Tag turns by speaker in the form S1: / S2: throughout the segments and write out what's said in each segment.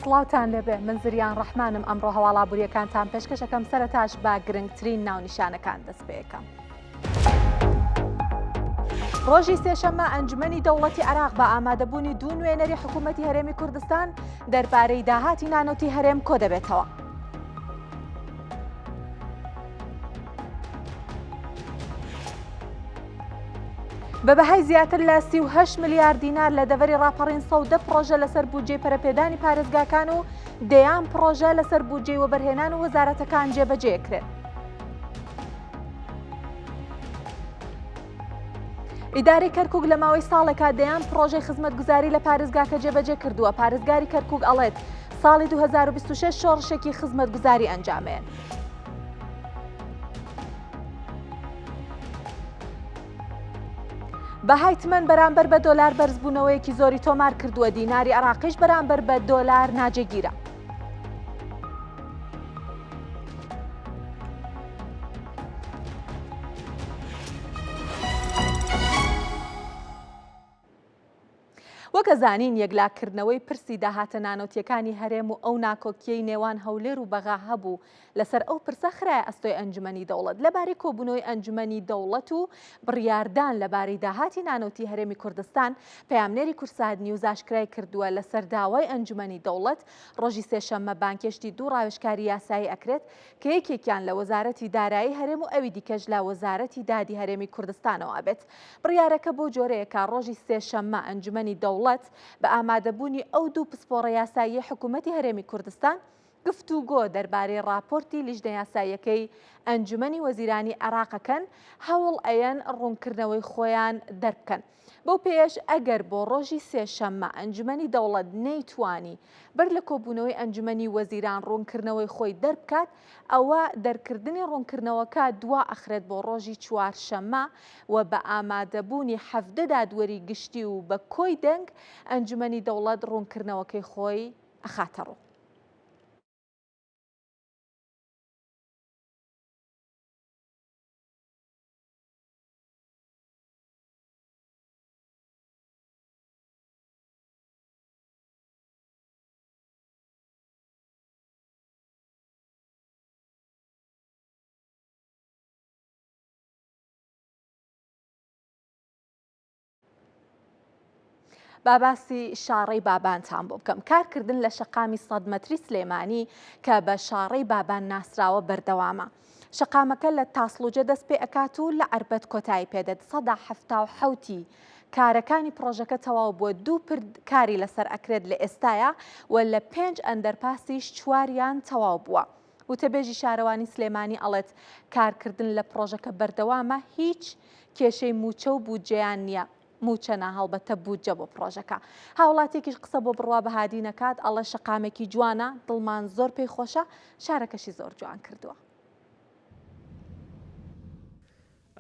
S1: سڵاوتان لێبێ من زریان ڕەحمانم ئەمڕۆ هەواڵ ئابووریەکانتان پێشکەشەکەم سەرەتاش بە گرنگترین ناونیشانەکان دەست پێەکەم. ڕۆژی سێشەممە ئەنجومەنی دەوڵەتی عێراق بە ئامادەبوونی دوو نوێنەری حکوومەتی هەرێمی کوردستان دەربارەی داهاتی نانەوتی هەرێم کۆ دەبێتەوە. بە بەهای زیاتر لە 38 ملیار دینار لە دەڤەری ڕاپەڕین 110 پڕۆژە لەسەر بودجەی پەرەپێدانی پارێزگاکان و دەیان پڕۆژە لەسەر بودجەی وەبەرهێنان و وەزارەتەکان جێبەجێ کرێن. ئیدارەی کەرکک لە ماوەی ساڵێکا دەیان پڕۆژەی خزمەتگوزاری لە پارێزگاکە جێبەجێ کردووە پارێزگاری کەرکک ئەڵێت ساڵی 2026 شۆڕشێکی خزمەتگوزاری ئەنجامێن. بەهای تمەن بەرامبەر بە دۆلار بەرزبوونەوەیەکی زۆری تۆمار کردووە دیناری عراقیش بەرامبەر بە دۆلار ناجێگیرە. وەک ئەزانین یەکلاکردنەوەی پرسی داهاتە نانەوتیەکانی هەرێم و ئەو ناکۆکیەی نێوان هەولێر و بەغا هەبوو لەسەر ئەو پرسە خرایە ئەستۆی ئەنجومەنی دەوڵەت لەبارەی کۆبوونەوەی ئەنجومەنی دەوڵەت و بڕیاردان لەبارەی داهاتی نانەوتی هەرێمی کوردستان پەیامنێری کوردسات نیوز ئاشکرای کردووە لەسەر داوای ئەنجومەنی دەوڵەت ڕۆژی سێشەممە بانگهێشتی دوو ڕاوێژکاری یاسایی ئەکرێت کە یەکێکیان لە وەزارەتی دارایی هەرێم و ئەوی دیکەش لە وەزارەتی دادی هەرێمی کوردستانەوە ئەبێت. بڕیارەکە بەو جۆرەیە کە ڕۆژی سێشەممە ئەنجومەنی دەوڵەت بە ئامادەبوونی ئەو دوو پسپۆڕە یاساییەی حکوومەتی هەرێمی کوردستان گفتوگۆ دەربارەی ڕاپۆرتی لیژنە یاساییەکەی ئەنجومەنی وەزیرانی عێراق ئەکەن، هەوڵ ئەیەن ڕوونکردنەوەی خۆیان دەربکەن. بەو پێیەش ئەگەر بۆ ڕۆژی سێشەممە ئەنجومەنی دەوڵەت نەیتوانی بەر لە کۆبوونەوەی ئەنجومەنی وەزیران ڕوونکردنەوەی خۆی دەربکات، ئەوە دەرکردنی ڕوونکردنەوەکە دوا ئەخرێت بۆ ڕۆژی چوارشەممە و بە ئامادەبوونی 17 دادوەری گشتی و بە کۆی دەنگ ئەنجومەنی دەوڵەت ڕوونکردنەوەکەی خۆی ئەخاتەڕوو. با باسی شاڕێی بابانتان بۆ بکەم کارکردن لە شەقامی سەد مەتری سلێمانی کە بە شاڕێی بابان ناسراوە بەردەوامە. شەقامەکە لە تاسڵوجە دەست پێ ئەکات و لە عەربەت کۆتایی پێ دێت، 77% ی کارەکانی پڕۆژەکە تەواو بووە، دوو پرد کاری لەسەر ئەکرێت لە ئێستایا و لە پێنج ئەندەرپاسیش چواریان تەواو بووە. وتەبێژی شارەوانی سلێمانی ئەڵێت، کارکردن لە پڕۆژەکە بەردەوامە، هیچ کێشەی مووچە و بودجەیان نییە. مووچە نا هەڵبەتە بودجە بۆ پڕۆژەکە. هاوڵاتیەکیش قسە بۆ بڕوا بە هادی نەکات ئەڵێ شەقامێکی جوانە دڵمان زۆر پێی خۆشە شارەکەشی زۆر جوان کردووە.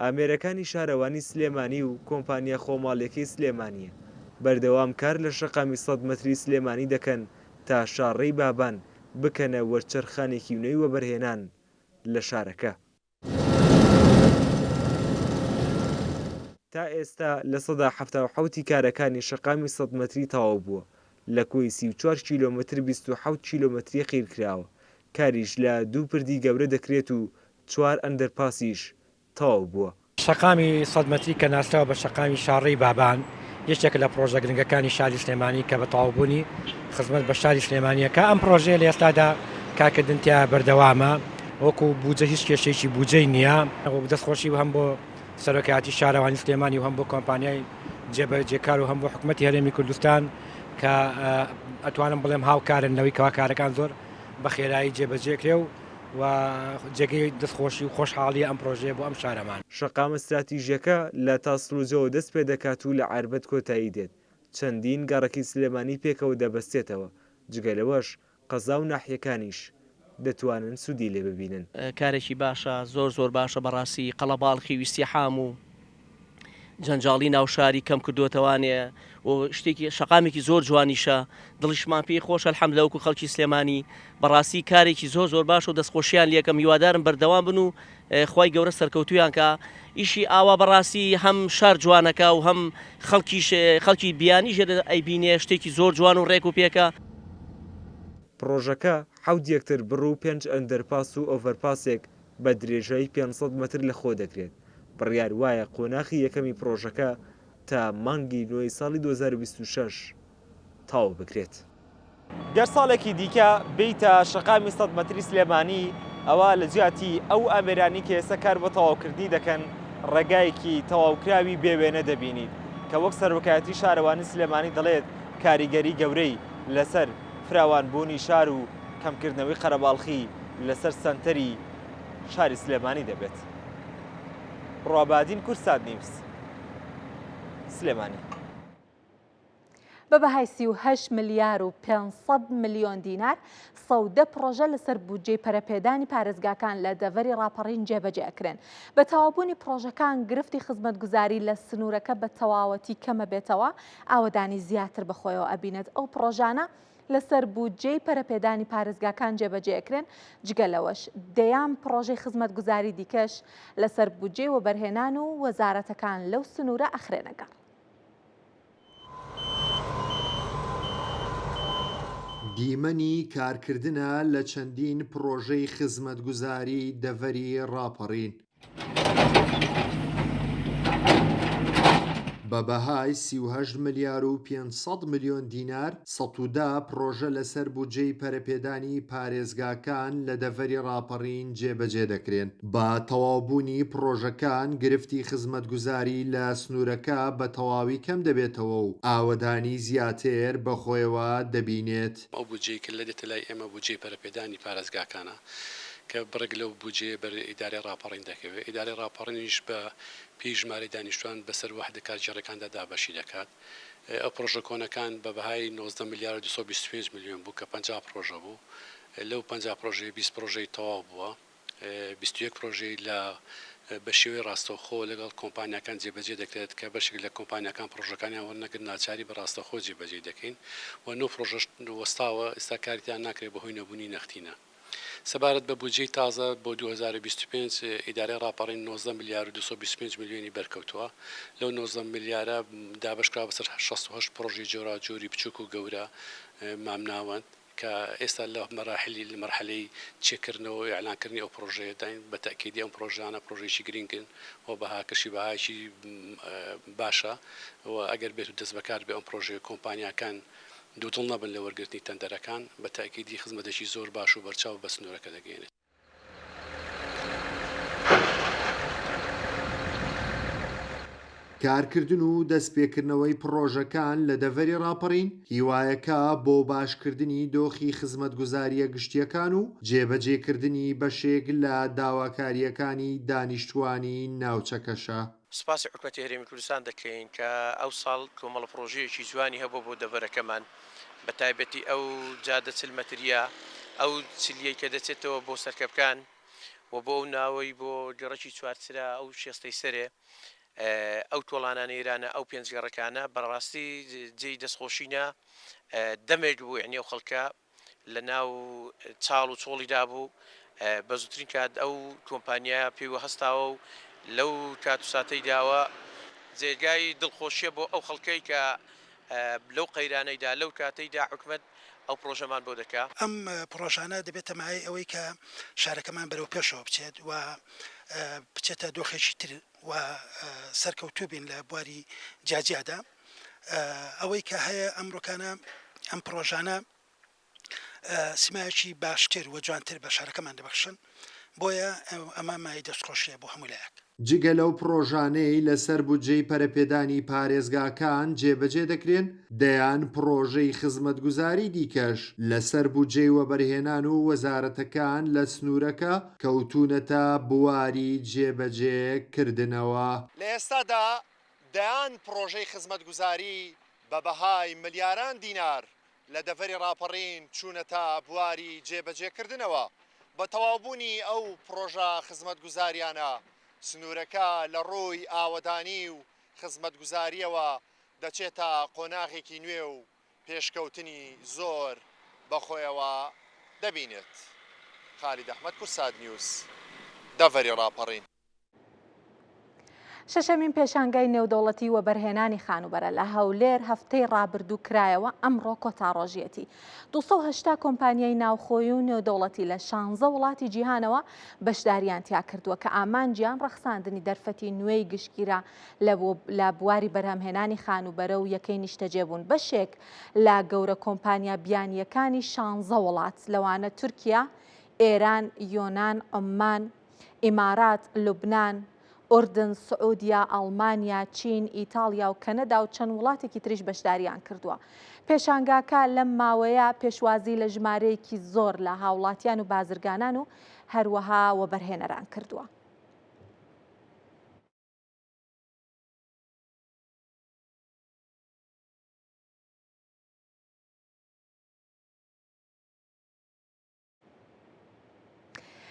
S2: ئامێرەکانی شارەوانی سلێمانی و کۆمپانیا خۆماڵیەکەی سلێمانییە بەردەوام کار لە شەقامی سەد مەتری سلێمانی دەکەن تا شاڕێی بابان بکەنە وەرچەرخانێکی نوێی وەبەرهێنان لە شارەکە. تا ئێستا 77% ی کارەکانی شەقامی سەد مەتری تەواو بووە، لە کۆی 34 کیلۆمەتر 27 کیلۆمەتری قیرکراوە، کاریش لە دوو پردی گەورە دەکرێت و چوار ئەندەرپاسیش تەواو بووە.
S3: شەقامی سەد مەتری کە ناسراوە بە شەقامی شاڕێی بابان، یەکێکە لە پڕۆژە گرنگەکانی شاری سلێمانی کە بە تەواوبوونی خزمەت بە شاری سلێمانی ئەکا. ئەم پڕۆژەیە لە ئێستادا کارکردن تیایا بەردەوامە، وەکو بوجە هیچ کێشەیەکی بوجەی نییە. دەستخۆشی هەم بۆ سەرۆکایەتی شارەوانی سلێمانی و هەم بۆ کۆمپانیای جێبەجێکار و هەم بۆ حکومەتی هەرێمی کوردستان کە ئەتوانم بڵێم هاوکارن لەوەی کەوا کارەکان زۆر بە خێرایی جێبەجێکرێ و و جێگەی دەستخۆشی و خۆشحاڵییە ئەم پڕۆژەیە بۆ ئەم شارەمان.
S2: شەقامە ستراتیژییەکە لە تاسڵوجەوە دەست پێدەکات و لە عەربەت کۆتایی دێت، چەندین گەڕەکی سلێمانی پێکەوە دەبەستێتەوە، جگە لەوەش قەزا و ناحیەکانیش دەتوانن سوودی لێ ببینن.
S4: کارێکی باشە زۆر زۆر باشە بەڕاستی قەڵەباڵخی و ئیستیحام و جەنجاڵی ناو شاری کەم کردووەتەوانێ و شتێکی شەقامێکی زۆر جوانیشە دڵیشمان پێی خۆشە الحمد لە وەکو خەڵکی سلێمانی بەڕاستی کارێکی زۆر زۆر باش و دەستخۆشیان لەکەم هیوادارم بەردەوام بن و خوای گەورە سەرکەوتویان کا ئیشی ئاوا بەڕاستی هەم شار جوانەکە و هەم خەڵکیش خەڵکی بیانیش ئەیبینێ شتێکی زۆر جوان و ڕێک و پێکە.
S2: پڕۆژەکە حەوت یەکتربڕ و پێنج ئەندەرپاس و ئۆڤەرپاسێک بە درێژایی 500 مەتر لەخۆدەگرێت، بڕیار وایە قۆناخی یەکەمی پڕۆژەکە تا مانگی نۆی ساڵی 2026 تەواو بکرێت. گەر ساڵێکی دیکە بێیتە شەقامی سەد مەتری سلێمانی، ئەوا لە جیاتی ئەو ئامێرانەی کە ئێستا کار بۆ تەواوکردنی دەکەن، ڕێگایەکی تەواوکراوی بێ وێنە دەبینیت، کە وەک سەرۆکایەتی شارەوانی سلێمانی دەڵێت، کاریگەری گەورەی لەسەر فراوانبوونی شار و کەمکردنەوەی قەرەباڵخی لەسەر سەنتەری شاری سلێمانی دەبێت. ڕوابادین کوردسات نیوز، سلێمانی.
S1: بە بەهای 38 ملیار و 500 ملیۆن دینار 110 پڕۆژە لەسەر بودجەی پەرەپێدانی پارێزگاکان لە دەڤەری ڕاپەڕین جێبەجێ ئەکرێن. بە تەواوبوونی پڕۆژەکان گرفتی خزمەتگوزاری لە سنوورەکە بە تەواوەتی کەمەبێتەوە، ئاوەدانی زیاتر بەخۆیەوە ئەبینێت. ئەو پڕۆژانە لەسەر بودجەی پەرەپێدانی پارێزگاکان جێبەجێ ئەکرێن، جگە لەوەش دەیان پڕۆژەی خزمەتگوزاری دیکەش لەسەر بودجەی وەبەرهێنان و وەزارەتەکان لەو سنوورە ئەخرێنە گەڕ.
S5: دیمەنی کارکردنە لە چەندین پڕۆژەی خزمەتگوزاری دەڤەری ڕاپەڕین. بە بەهای 38 ملیار و 500 ملیۆن دینار 110 پڕۆژە لەسەر بودجەی پەرەپێدانی پارێزگاکان لە دەڤەری ڕاپەڕین جێبەجێ دەکرێن. بە تەواوبوونی پڕۆژەکان گرفتی خزمەتگوزاری لە سنوورەکە بە تەواوی کەم دەبێتەوە و ئاوەدانی زیاتر بەخۆیەوە دەبینێت.
S6: ئەو بودجەی کە لە دێتە لای ئێمە بودجەی پەرەپێدانی پارێزگاکانە کە بڕێک لەو بودجەیە بەر ئیدارەی ڕاپەڕین دەکەوێت، ئیدارەی ڕاپەڕینیش بە پێی ژمارەی دانیشتوان بەسەر وەحدە کارگێڕیەکاندا دابەشی دەکات. ئەو پڕۆژە کۆنەکان بە بەهای 19 ملیار و 225 ملیۆن بوو کە 50 پڕۆژە بوو، لەو 50 پڕۆژەیە 20 پڕۆژەی تەواو بووە. 21 پرۆژەی لە بە شێوەی ڕاستەوخۆ لەگەڵ کۆمپانیاکان جێبەجێ دەکرێت کە بەشێک لە کۆمپانیاکان پرۆژەکانیان وەرنەگرت ناچاری بە ڕاستەوخۆ جێبەجێی دەکەین و نۆ پرۆژەش وەستاوە ئێستا کاری تیا ناکرێت بەهۆی نەبوونی نەختینە. سەبارەت بە بودجەی تازە بۆ 2025 ئیدارەی ڕاپەڕین 19 ملیار و 225 ملیۆنی بەرکەوتووە لەو 19 ملیارە دابەشکراوە بەسەر 68 پرۆژەی جۆراوجۆری بچووک و گەورە مامناوەند. کە ئێستا لە مەراحلی لە مەرحەلەی چێکردنەوە و ئیعلان کردنی ئەو پڕۆژەیە داین، بە تەئکیدی ئەم پڕۆژانە پڕۆژەیەکی گرینگن و بەهاکەشی بەهایەکی باشە و ئەگەر بێت و دەست بەکار بێ ئەم پڕۆژەیە کۆمپانیاکان دوودڵ نەبن لە وەرگرتنی تەندەرەکان، بە تەئکیدی خزمەتێکی زۆر باش و بەرچاو بە سنوورەکە دەگەیەنێت.
S5: کارکردن و دەستپێکردنەوەی پڕۆژەکان لە دەڤەری ڕاپەڕین هیوایەکە بۆ باشکردنی دۆخی خزمەتگوزارییە گشتییەکان و جێبەجێکردنی بەشێک لە داواکارییەکانی دانیشتووانی ناوچەکەشە.
S7: سوپاسی حکومەتی هەرێمی کوردستان دەکەین کە ئەوساڵ کۆمەڵە پڕۆژەیەکی جوانی هەبووە بۆ دەڤەرەکەمان. بە تایبەتی ئەو جادە 40 مەتریە ئەو چلیەی کە دەچێتەوە بۆ سەرکەپکان و بۆ ئەو ناوەی بۆ گەڕەکی چوارچرا ئەو شێستەی سەرێ ئەو تۆڵانانەی ئێرانە ئەو پێنج گەڕەکانە بەڕاستی جێی دەستخۆشینە دەمێک بوو یعنی ئەو خەڵکە لە ناو چاڵ و چۆڵیدا بوو، بە زووترین کات ئەو کۆمپانیایە پێی وەهەستاوە و لەو کات و ساتەی داوە جێگای دڵخۆشیە بۆ ئەو خەڵکەی کە لەو قەیرانەیدا لەو کاتەیدا حکومەت ئەو پڕۆژەمان بۆ دەکا.
S8: ئەم پڕۆژانە دەبێتە مایەی ئەوەی کە شارەکەمان بەرەو پێشەوە بچێت و بچێتە دۆخێکی تر و سەرکەوتوو بین لە بواری جیاجیادا. ئەوەی کە هەیە ئەمڕۆکانە ئەم پڕۆژانە سیمایەکی باشتر و جوانتر بە شارەکەمان دەبەخشن، بۆیە ئەمە مایەی دەستخۆشییە بۆ هەموو لایەک.
S5: جگە لەو پڕۆژانەی لەسەر بودجەی پەرەپێدانی پارێزگاکان جێبەجێ دەکرێن، دەیان پڕۆژەی خزمەتگوزاری دیکەش لەسەر بودجەی وەبەرهێنان و وەزارەتەکان لە سنوورەکە کەوتوونەتە بواری جێبەجێ کردنەوە.
S9: لە ئێستادا دەیان پڕۆژەی خزمەتگوزاری بە بەهای ملیاران دینار لە دەڤەری ڕاپەڕین چوونەتە بواری جێبەجێکردنەوە، بە تەواوبوونی ئەو پڕۆژە خزمەتگوزاریانە سنوورەکە لە ڕووی ئاوەدانی و خزمەتگوزارییەوە دەچێتە قۆناغێکی نوێ و پێشکەوتنی زۆر بەخۆیەوە دەبینێت. خالید ئەحمەد، کوردسات نیوز، دەڤەری ڕاپەڕین.
S1: شەشەمین پێشانگای نێودەوڵەتی وەبەرهێنانی خانووبەرە لە هەولێر هەفتەی ڕابردوو کرایەوە، ئەمڕۆ کۆتا ڕۆژیەتی. 280 کۆمپانیای ناوخۆیی و نێودەوڵەتی لە شانزە وڵاتی جیهانەوە بەشداریان تیا کردووە کە ئامانجیان ڕەخساندنی دەرفەتی نوێی گشتگیرە لە بواری بەرهەمهێنانی خانووبەرە و یەکەی نیشتەجێبوون. بەشێک لە گەورە کۆمپانیا بیانییەکانی شانزە وڵات لەوانە تورکیا، ئێران، یۆنان، عوممان، ئیمارات، لوبنان، ئوردن، سعودیە، ئەڵمانیا، چین، ئیتاڵیا و کەنەدا و چەند وڵاتێکی تریش بەشداریان کردووە. پێشانگاکە لەم ماوەیە پێشوازی لە ژمارەیەکی زۆر لە هاوڵاتیان و بازرگانان و هەروەها وەبەرهێنەران کردووە.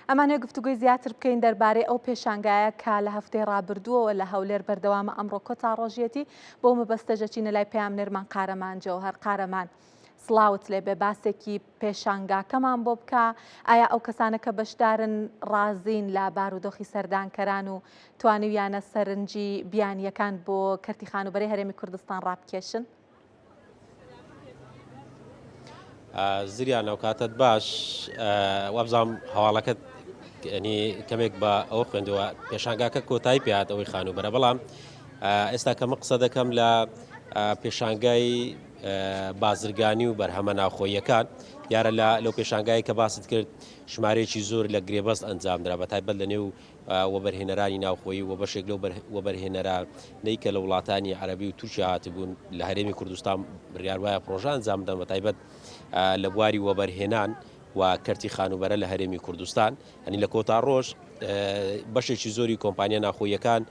S1: ئەمانەوێ گفتوگۆی زیاتر بکەین دەربارەی ئەو پێشانگایە کە لە هەفتەی ڕابردووەوە لە هەولێر بەردەوامە ئەمڕۆ کۆتا ڕۆژیەتی بۆ مەبەستەش دەچینە لای پەیامنێرمان قارەمان جەوهەر قارەمان سڵاوت لێبێ باسێکی پێشانگاکەمان بۆ بکە ئایا ئەو کەسانە کە بەشدارن ڕازین لە بارودۆخی سەردانکەران و توانیویانە سەرنجی بیانیەکان بۆ کەرتی خانووبەرەی هەرێمی کوردستان ڕابکێشن؟
S10: زریان ئەوکاتەت باش وابزانام هەواڵەکەت ینی کەمێک بە ئەوە خوێندەوە پێشانگاکە کۆتایی پێهات ئەوەی خانووبەرە بەڵام ئێستا کە من قسە دەکەم لە پێشانگای بازرگانی و بەرهەمە ناوخۆیەکان دیارە لە لەو پێشانگای کە باست کرد ژمارەیەکی زۆر لە گرێبەست ئەنجامدرا بە تایبەت لە نێو وەبەرهێنەرانی ناوخۆیی و بەشێک لەو وەبەرهێنەرانەی کە لە وڵاتانی عەرەبی و تورکیا هاتبوون لە هەرێمی کوردستان بڕیار وایە پڕۆژە ئەنجام بدەن بە تایبەت لە بواری وەبەرهێنان و کەرتی خانووبەرە لە هەرێمی کوردستان هەنی لە کۆتا ڕۆژ بەشێکی زۆری کۆمپانیا ناخۆیەکان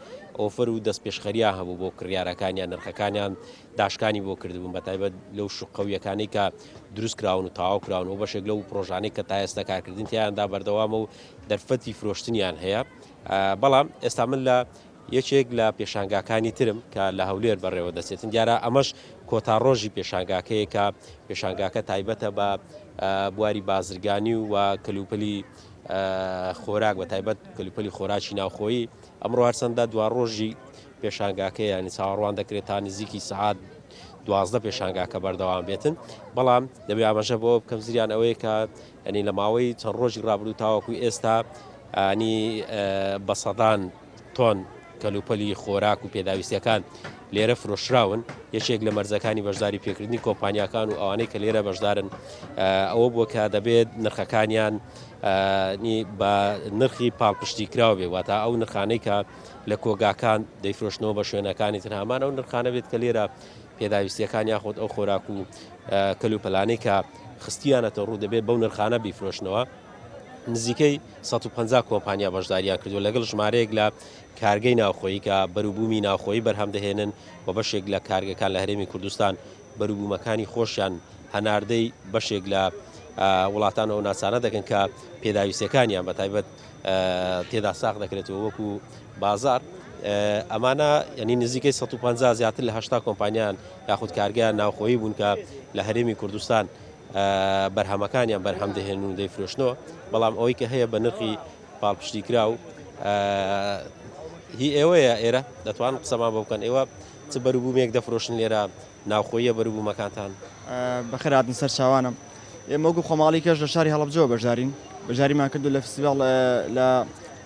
S10: ئۆفەر و دەستپێشخەریان هەبوو بۆ کڕیارەکانیان نرخەکانیان داشکانی بۆ کردبوون بە تایبەت لەو شوقە و یەکانەی کە دروست کراون و تەواو کراون و بەشێک لەو پرۆژانەی کە تا ئێستا کارکردن تیاندا بەردەوامە و دەرفەتی فرۆشتنیان هەیە بەڵام ئێستا من لە یەکێک لە پێشانگاکانی ترم کە لە هەولێر بەڕێوە دەچێتن دیارە ئەمەش کۆتا ڕۆژی پێشانگاکەیە کە پێشانگاکە تایبەتە بە بواری بازرگانی و کەلوپەلی خۆراک بە تایبەت کەلوپەلی خۆراکی ناوخۆیی ئەمڕۆ هەرچەندە دوا ڕۆژی پێشانگاکەیە یانی چاوەڕوان دەکرێت تا نزیکی سەعات 12 پێشانگاکە بەردەوام بێتن بەڵام دەبێ ئاماژە بۆ بکەم زریان ئەوەیە کە ئەنی لە ماوەی چەند ڕۆژی ڕابردوو تاوەکو ئێستا ئانی بە سەدان تۆن کەلوپەلی خۆراک و پێداویستیەکان لێرە فرۆشراون یەکێک لە مەرجەکانی بەشداری پێکردنی کۆمپانیاکان و ئەوانەی کە لێرە بەشدارن ئەوە بووە کە دەبێت نرخەکانیان بە نرخی پاڵپشتی کراو بێ واتە ئەو نرخانەی کە لە کۆگاکان دەیفرۆشنەوە بە شوێنەکانی تر هەمان ئەو نرخانە بێت کە لێرە پێداویستیەکان یاخود ئەو خۆراک و کەلوپەلانەی کە خستیانەتە ڕوو دەبێت بەو نرخانە بیفرۆشنەوە. نزیکەی 150 کۆمپانیا بەشداریان کردووە لەگەڵ ژمارەیەک لە کارگەی ناوخۆیی کە بەروبوومی ناوخۆیی بەرهەم دەهێنن و بەشێک لە کارگەکان لە هەرێمی کوردستان بەروبوومەکانی خۆشیان هەناردەی بەشێک لە وڵاتان و ناچانە دەکەن کە پێداویستیەکانیان بە تایبەت تێدا ساغ دەکرێتەوە وەکو بازار ئەمانە ینی نزیکەی 150 زیاتر لە 80 کۆمپانیان یاخود کارگەیان ناوخۆیی بوون کە لە هەرێمی کوردستان بەرهەمەکانیان بەرهەم دەهێنن و دەیفرۆشنەوە بەڵام ئەوەی کە هەیە بە نرخی پاڵپشتی کراو هی ئێوەیە ئێرە دەتوان قسەمان بۆ بکەن ئێوە چ بەروبوومێک دەفرۆشن لێرە ناوخۆییە بەروبوومەکانتان؟
S11: بەخێر هاتن سەر چاوانم. ئێمە وەکو خۆماڵی کەش لە شاری هەڵەبجەوە بەشدارین. بەشداریمان کردو لە فستیڤاڵ لە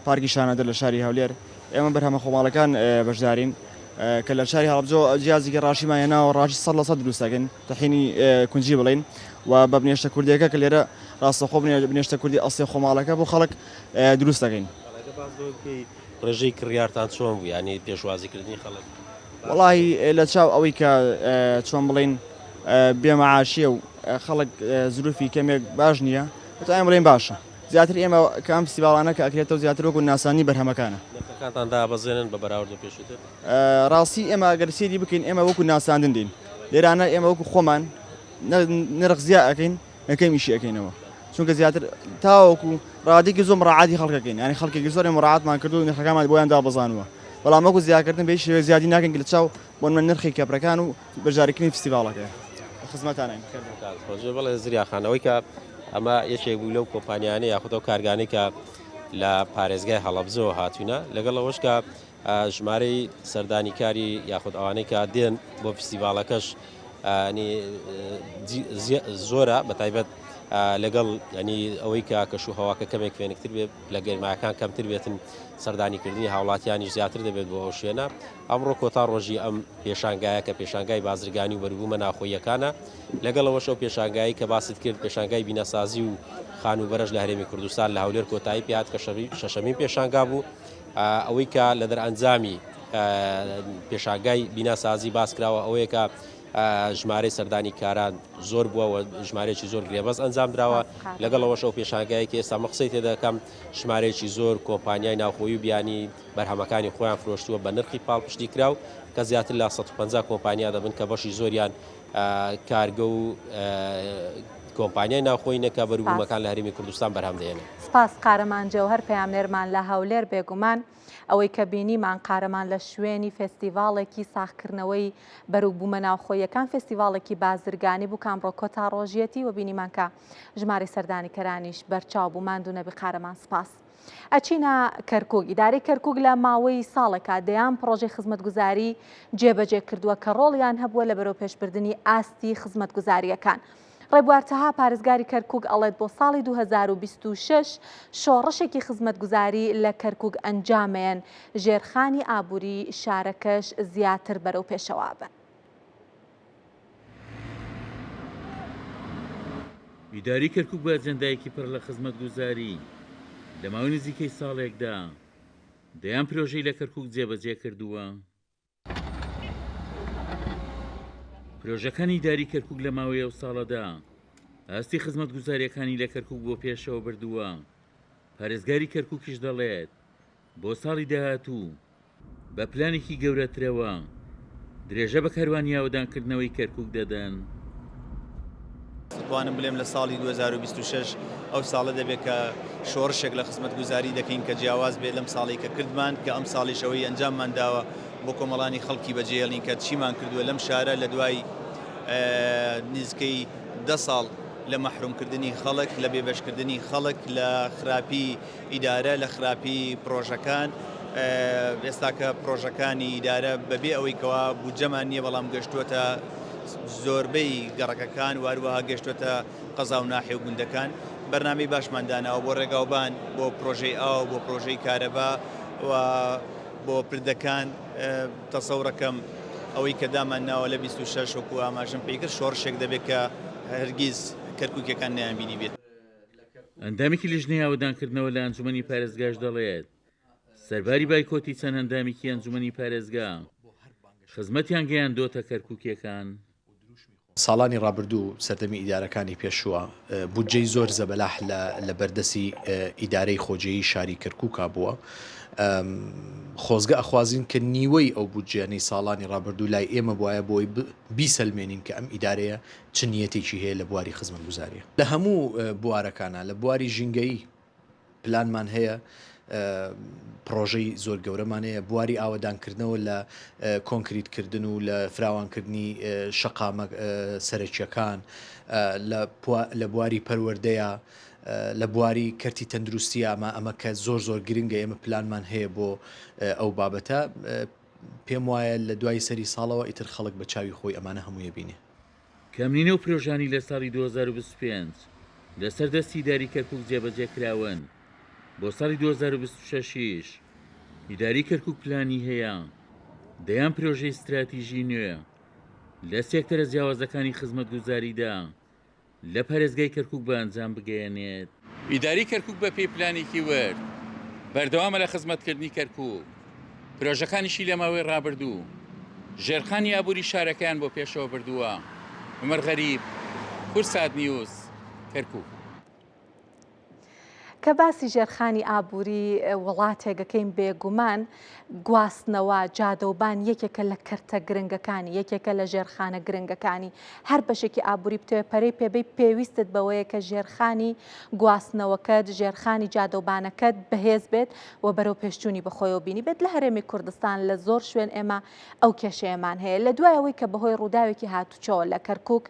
S11: پارکی شانەدەر لە شاری هەولێر. ئێمە بەرهەمە خۆماڵەکان بەشدارین کە لە شاری هەڵەبجەوە جیازێکی ڕاشیمان هێناوە ڕاشی 100% دروست دەکەین تەحینی کونجی بڵین و بە بنێشتە کوردیەکە کە لێرە ڕاستەخۆ بنێشتە کوردی ئەسڵی خۆماڵەکە بۆ خەڵک دروست دەکەین.
S10: ڕێژەی کڕیارتان چۆن بوو یانی پێشوازیکردنی خەڵک؟
S11: وەڵاهی لە چاو ئەوەی کە چۆن بڵێین بێ مەعاشیە و خەڵک زروفی کەمێک باش نییە دەتوانین بڵێین باشە زیاتر ئێمە کە ئەم فستیڤاڵانە کە ئەکرێتەوە زیاتر وەکو ناساندنی بەرهەمەکانە.
S10: نرخەکانتان دابەزێنن بە بەراورد بە پێشووتر؟
S11: ڕاستی ئێمە گەر سەیری بکەین ئێمە وەکو ناساندن دێین لێرانە ئێمە وەکو خۆمان نرخ زیا ئەکەین کەمیشی ئەکەینەوە چونکە زیاتر تاوەکو ڕادێکی زۆر مڕاعاتی خەڵکەکەین ینی خەڵکێکی زۆر مڕاعاتمان کردو نرخەکانمان بۆیان دابەزانوە بەڵام وەکو زیاکردن بە هیچ شێوەیەک زیادی ناکەین لە چاو بۆ من نرخی کەپرەکان و بەشداریکردنی فستیڤاڵەکەیە لە خزمەتانین.
S10: بەڵێ زریا خان ئەوەی کە ئەمە یەکێک بوو لەو کۆمپانیانەی یاخود ئەو کارگانەی کە لە پارێزگای هەڵەبجەوە هاتوونە لەگەڵ ئەوەش کە ژمارەی سەردانیکاری یاخود ئەوانەی کە دێن بۆ فیستیڤاڵەکەش ینی زۆرە بە تایبەت لەگەڵ ینی ئەوەی کە کەش و هەواکە کەمێک فێنکتر بێت لە گەرماکان کەمتر بێتن سەردانیکردنی هاوڵاتیانیش زیاتر دەبێت بۆ ئەو شوێنە ئەمڕۆ کۆتا ڕۆژی ئەم پێشانگایە کە پێشانگای بازرگانی و بەروبوومە ناوخۆییەکانە، لەگەڵ ئەوەش ئەو پێشانگایەی کە باست کرد پێشانگای بیناسازی و خانووبەرەش لە هەرێمی کوردستان لە هەولێر کۆتایی پێهات کە شەشەمین پێشانگا بوو ئەوەی کە لە دەرئەنجامی پێشانگای بیناسازی باس کراوە ئەوەیە کە ژمارەی سەردانی کاران زۆر بووە و ژمارەیەکی زۆر گرێبەست ئەنجام دراوە لەگەڵ ئەوەش ئەو پێشانگایەکی ئێستا من قسەی تێدەکەم ژمارەیەکی زۆر کۆمپانیای ناوخۆی و بیانی بەرهەمەکانی خۆیان فرۆشتووە بە نرخی پاڵپشتی کراو کە زیاتر لە 150 کۆمپانیا دەبن کە بەشی زۆریان کارگە و کۆمپانیای ناوخۆینە کە بەروبوومەکان لە هەرێمی کوردستان بەرهەم دەهێنن.
S1: سپاس قارەمان جەوهەر پەیامنێرمان لە هەولێر بێگومان ئەوەی کە بینیمان قارەمان لە شوێنی فێستیڤاڵێکی ساغکردنەوەی بەروبوومە ناوخۆییەکان فێستیڤاڵێکی بازرگانی بوو کە ئەمڕۆ کۆتا ڕۆژیەتی و بینیمان کە ژمارەی سەردانیکەرانیش بەرچاو بوو ماندوو نەبی قارەمان سپاس. ئەچینە کەرکوک، ئیدارەی کەرکوک لە ماوەی ساڵێکا دەیان پڕۆژەی خزمەتگوزاری جێبەجێ کردووە کە ڕۆڵیان هەبووە لە بەرەوپێشبردنی ئاستی خزمەتگوزارییەکان. ڕێبوار تەها پارێزگاری کەرکوک ئەڵێت بۆ ساڵی 2026 شۆڕشێکی خزمەتگوزاری لە کەرکوک ئەنجامەیەن، ژێرخانی ئابووری شارەکەش زیاتر بەرەو پێشەوە ئەبەن.
S12: ئیدارەی کەرکوک بە ئەجێندایەکی پڕ لە خزمەتگوزاری لە ماوەی نزیکەی ساڵێکدا دەیان پرۆژەی لە کەرکوک جێبەجێ کردووە. پرۆژەکانی ئیدارەی کەرکوک لە ماوەی ئەو ساڵەدا ئاستی خزمەتگوزارییەکانی لە کەرکوک بۆ پێشەوە بردووە، پارێزگاری کەرکوکیش دەڵێت، بۆ ساڵی داهاتوو بە پلانێکی گەورەترەوە درێژە بە کاروانی ئاوەدانکردنەوەی کەرکوک دەدەن.
S13: دەتوانم بلێم لە ساڵی 2026 ئەو ساڵە دەبێت کە شۆڕشێک لە خزمەتگوزاری دەکەین کە جیاواز بێت لەم ساڵەی کە کردمان کە ئەم ساڵیش ئەوەی ئەنجاممان داوە بۆ کۆمەڵانی خەڵکی بەجێهێڵین کە چیمان کردووە لەم شارە لە دوای نزیکەی دە ساڵ لە مەحرومکردنی خەڵک لە بێبەشکردنی خەڵک لە خراپی ئیدارە لە خراپی پرۆژەکان ئێستاکە پرۆژەکانی ئیدارە بەبێ ئەوەی کەوا بودجەمان نییە بەڵام گەشتووەتە زۆربەی گەڕەکەکان و هەروەها گەشتووەتە قەزا و ناحیە و گوندەکان بەرنامەی باشمان داناوە بۆ ڕێگاوبان بۆ پرۆژەی ئاو بۆ پرۆژەی کارەبا و بۆ پردەکان تەسەورەکەم ئەوەی کە دامان ناوە لە 26 وەکو ئاماژەم پێی کرد شۆڕشێک دەبێت کە هەرگیز کەرکووکیەکان نەیانبینی بێت.
S12: ئەندامێکی لیژنەی ئاوەدانکردنەوە لە ئەنجومەنی پارێزگاش دەڵێت، سەرباری بایکۆتی چەند ئەندامێکی ئەنجومەنی پارێزگا، خزمەتیان گەیاندۆتە کەرکوکییەکان.
S14: ساڵانی ڕابردوو سەردەمی ئیدارەکانی پێشووە بودجەی زۆر زەبەلاح لە بەردەستی ئیدارەی خۆجێیی شاری کەرکوکا بووە. خۆزگە ئەخوازین کە نیوەی ئەو بودجەیانەی ساڵانی ڕابردوو لای ئێمە بوایە بۆی بیسەلمێنین کە ئەم ئیدارەیە چ نیەتێکی هەیە لە بواری خزمەتگوزاریە. لە هەموو بوارەکانا، لە بواری ژینگەیی پلانمان هەیە، پڕۆژەی زۆر گەورەمان هەیە، بواری ئاوەدانکردنەوە لە کۆنکریتکردن و لە فراوانکردنی شەقامە سەرەکیەکان، لە بواری پەروەردەیە، لە بواری کەرتی تەندروستیە، ئەمە ئەمە کە زۆر زۆر گرنگە، ئێمە پلانمان هەیە بۆ ئەو بابەتە. پێم وایە لە دوای سەری ساڵەوە ئیتر خەڵک بە چاوی خۆی ئەمانە هەمووی ئەبینێ.
S12: کەمنینە و پرۆژانی لە ساڵی 2025 لەسەر دەستی ئیداری کەرکوک جێبەجێ کراون، بۆ ساڵی 2026 یش ئیداری کەرکوک پلانی هەیە دەیان پرۆژەی ستراتیژی نوێ لە سێکتەرە جیاوازەکانی خزمەتگوزاریدا لە پارێزگای کەرکوک بە ئەنجام بگەیەنێت. ئیدارەی کەرکوک بە پێی پلانێکی ورد بەردەوامە لە خزمەتکردنی کەرکوک، پرۆژەکانیشی لە ماوەی ڕابردوو ژێرخانی ئابووری شارەکەیان بۆ پێشەوە بردووە. عومەر غەریب، کوردسات نیوز، کەرکوک.
S1: کە باسی ژێرخانی ئابووری وڵاتێک ئەکەین بێگومان گواستنەوە، جادەوبان یەکێکە لە کەرتە گرنگەکانی، یەکێکە لە ژێرخانە گرنگەکانی. هەر بەشێکی ئابووری بتەوێت پەرەی پێبەی پێویستت بەوەیە کە ژێرخانی گواستنەوەکەت، ژێرخانی جادەوبانەکەت بەهێز بێت و بەرەو پێشچوونی بەخۆیەوە بینیبێت. لە هەرێمی کوردستان لە زۆر شوێن ئێمە ئەو کێشەیەمان هەیە. لە دوای ئەوەی کە بەهۆی ڕووداوێکی هاتوچۆ لە کەرکووک.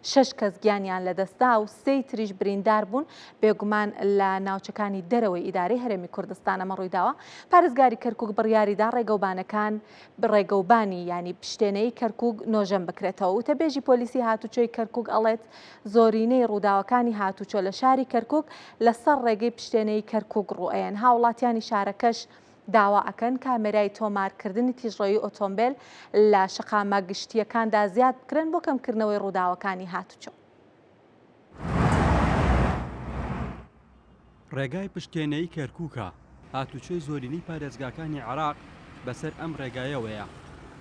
S1: شەش کەس گیانیان لەدەستدا و سێی تریش بریندار بوون، بێگومان لە ناوچەکانی دەرەوەی ئیدارەی هەرێمی کوردستان ئەمە ڕوویداوە، پارێزگاری کەرکوک بڕیاریدا ڕێگەوبانەکان ڕێگەوبانی یانی پشتێنەیی کەرکوک نۆژەن بکرێتەوە. وتەبێژی پۆلیسی هاتوچۆی کەرکوک ئەڵێت، زۆرینەی ڕووداوەکانی هاتوچۆ لە شاری کەرکوک لەسەر ڕێگەی پشتێنەیی کەرکوک ڕووئەیەن، هاوڵاتیانی شارەکەش داوا ئەکەن کامێرای تۆمارکردنی تیژڕەوی ئۆتۆمبێل لە شەقامە گشتییەکاندا زیاد بکرێن بۆ کەمکردنەوەی ڕووداوەکانی هاتوچۆ.
S15: ڕێگای پشتێنەیی کەرکووکە، هاتوچۆی زۆرینەی پارێزگاکانی عێراق بەسەر ئەم ڕێگایەوەیە،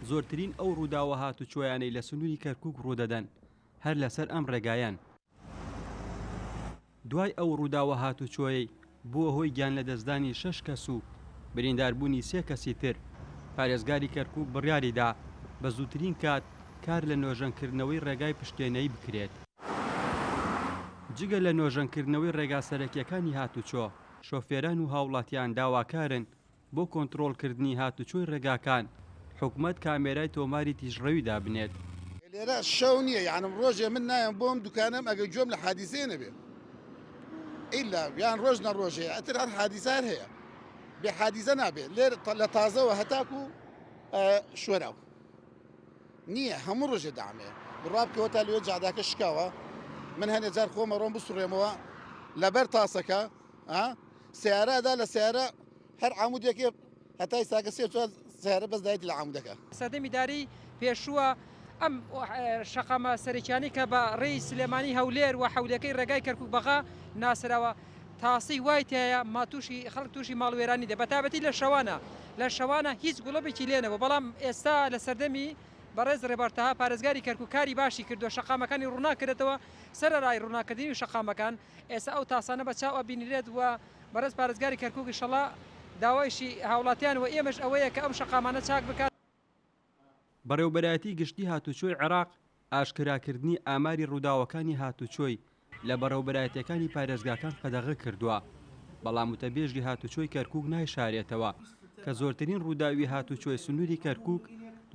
S15: زۆرترین ئەو ڕووداوە هاتوچۆیانەی لە سنووری کەرکووک ڕوودەدەن هەر لەسەر ئەم ڕێگایەن. دوای ئەو ڕووداوە هاتوچۆیەی بووە هۆی گیانلەدەستدانی شەش کەس و برینداربوونی سێ کەسی تر، پارێزگاری کەرکووک بڕیاریدا بە زووترین کات کار لە نۆژەنکردنەوەی ڕێگای پشتێنەیی بکرێت. جگە لە نۆژەنکردنەوەی ڕێگا سەرەکییەکانی هاتوچۆ، شۆفێران و هاوڵاتیان داواکارن بۆ کۆنتڕۆڵکردنی هاتوچۆی ڕێگاکان، حکومەت کامێرای تۆماری تیژڕەوی دابنێت.
S16: لێرە شەو نییە یانم ڕۆژێ من نایەم بۆم دوکانەم ئەگەر گوێم لە حادیسەیە نەبێ ئیلا یان ڕۆژ نە ڕۆژێ ئەتر هەر حادیسە هەر هەیە بێ حادیسە نابێ لێر لە تازەوە هەتاکو شۆراو نییە هەموو ڕۆژێ دامەیە بڕوا بکەوە تا لێ جاداکە شکاوە من هەنێ جار خۆمە ڕۆم بسوڕێمەوە لەبەر تاسەکە سیارەدا لە سیارە هەر عامودێکێ هەتا ئیستاکە سێ چوار سەیارە بەس دایتی لە عامودەکە.
S17: سەردەمی داری پێشووە ئەم شەقامە سەرەکیانەی کە بە ڕێی سلێمانی هەولێر و حەولەکەی ڕێگای کەرکوک بەغا ناسراوە تاسی وای تیایە ما تووشی خەڵک تووشی ماڵوێرانی دێ بەتابەتی لە شەوانە لە شەوانە هیچ گوڵەبێکی لێ نەبوو بەڵام ئێستا لە سەردەمی بەڕێز ڕێبوار تەها پارێزگاری کەرکوک کاری باشی کردووە شەقامەکانی ڕووناک کردەوە سەرەڕای ڕووناکردنی شەقامەکان ئێستا ئەو تاسانە بە چاو ئەبینرێت و بەڕێز پارێزگاری کەرکوک ئیشەڵا داوایشی هاوڵاتیان و ئێمەش ئەوەیە کە ئەم شەقامانە چاک بکات.
S15: بەڕێوبەرایەتی گشتی هاتوچۆی عێراق ئاشکراکردنی ئاماری ڕووداوەکانی هاتوچۆی لە بەڕێوبەرایەتیەکانی پارێزگاکان قەدەغە کردووە، بەڵام وتەبێژی هاتوچۆی کەرکوک نایشارێتەوە کە زۆرترین ڕووداوی هاتوچۆی سنوری کەرکوک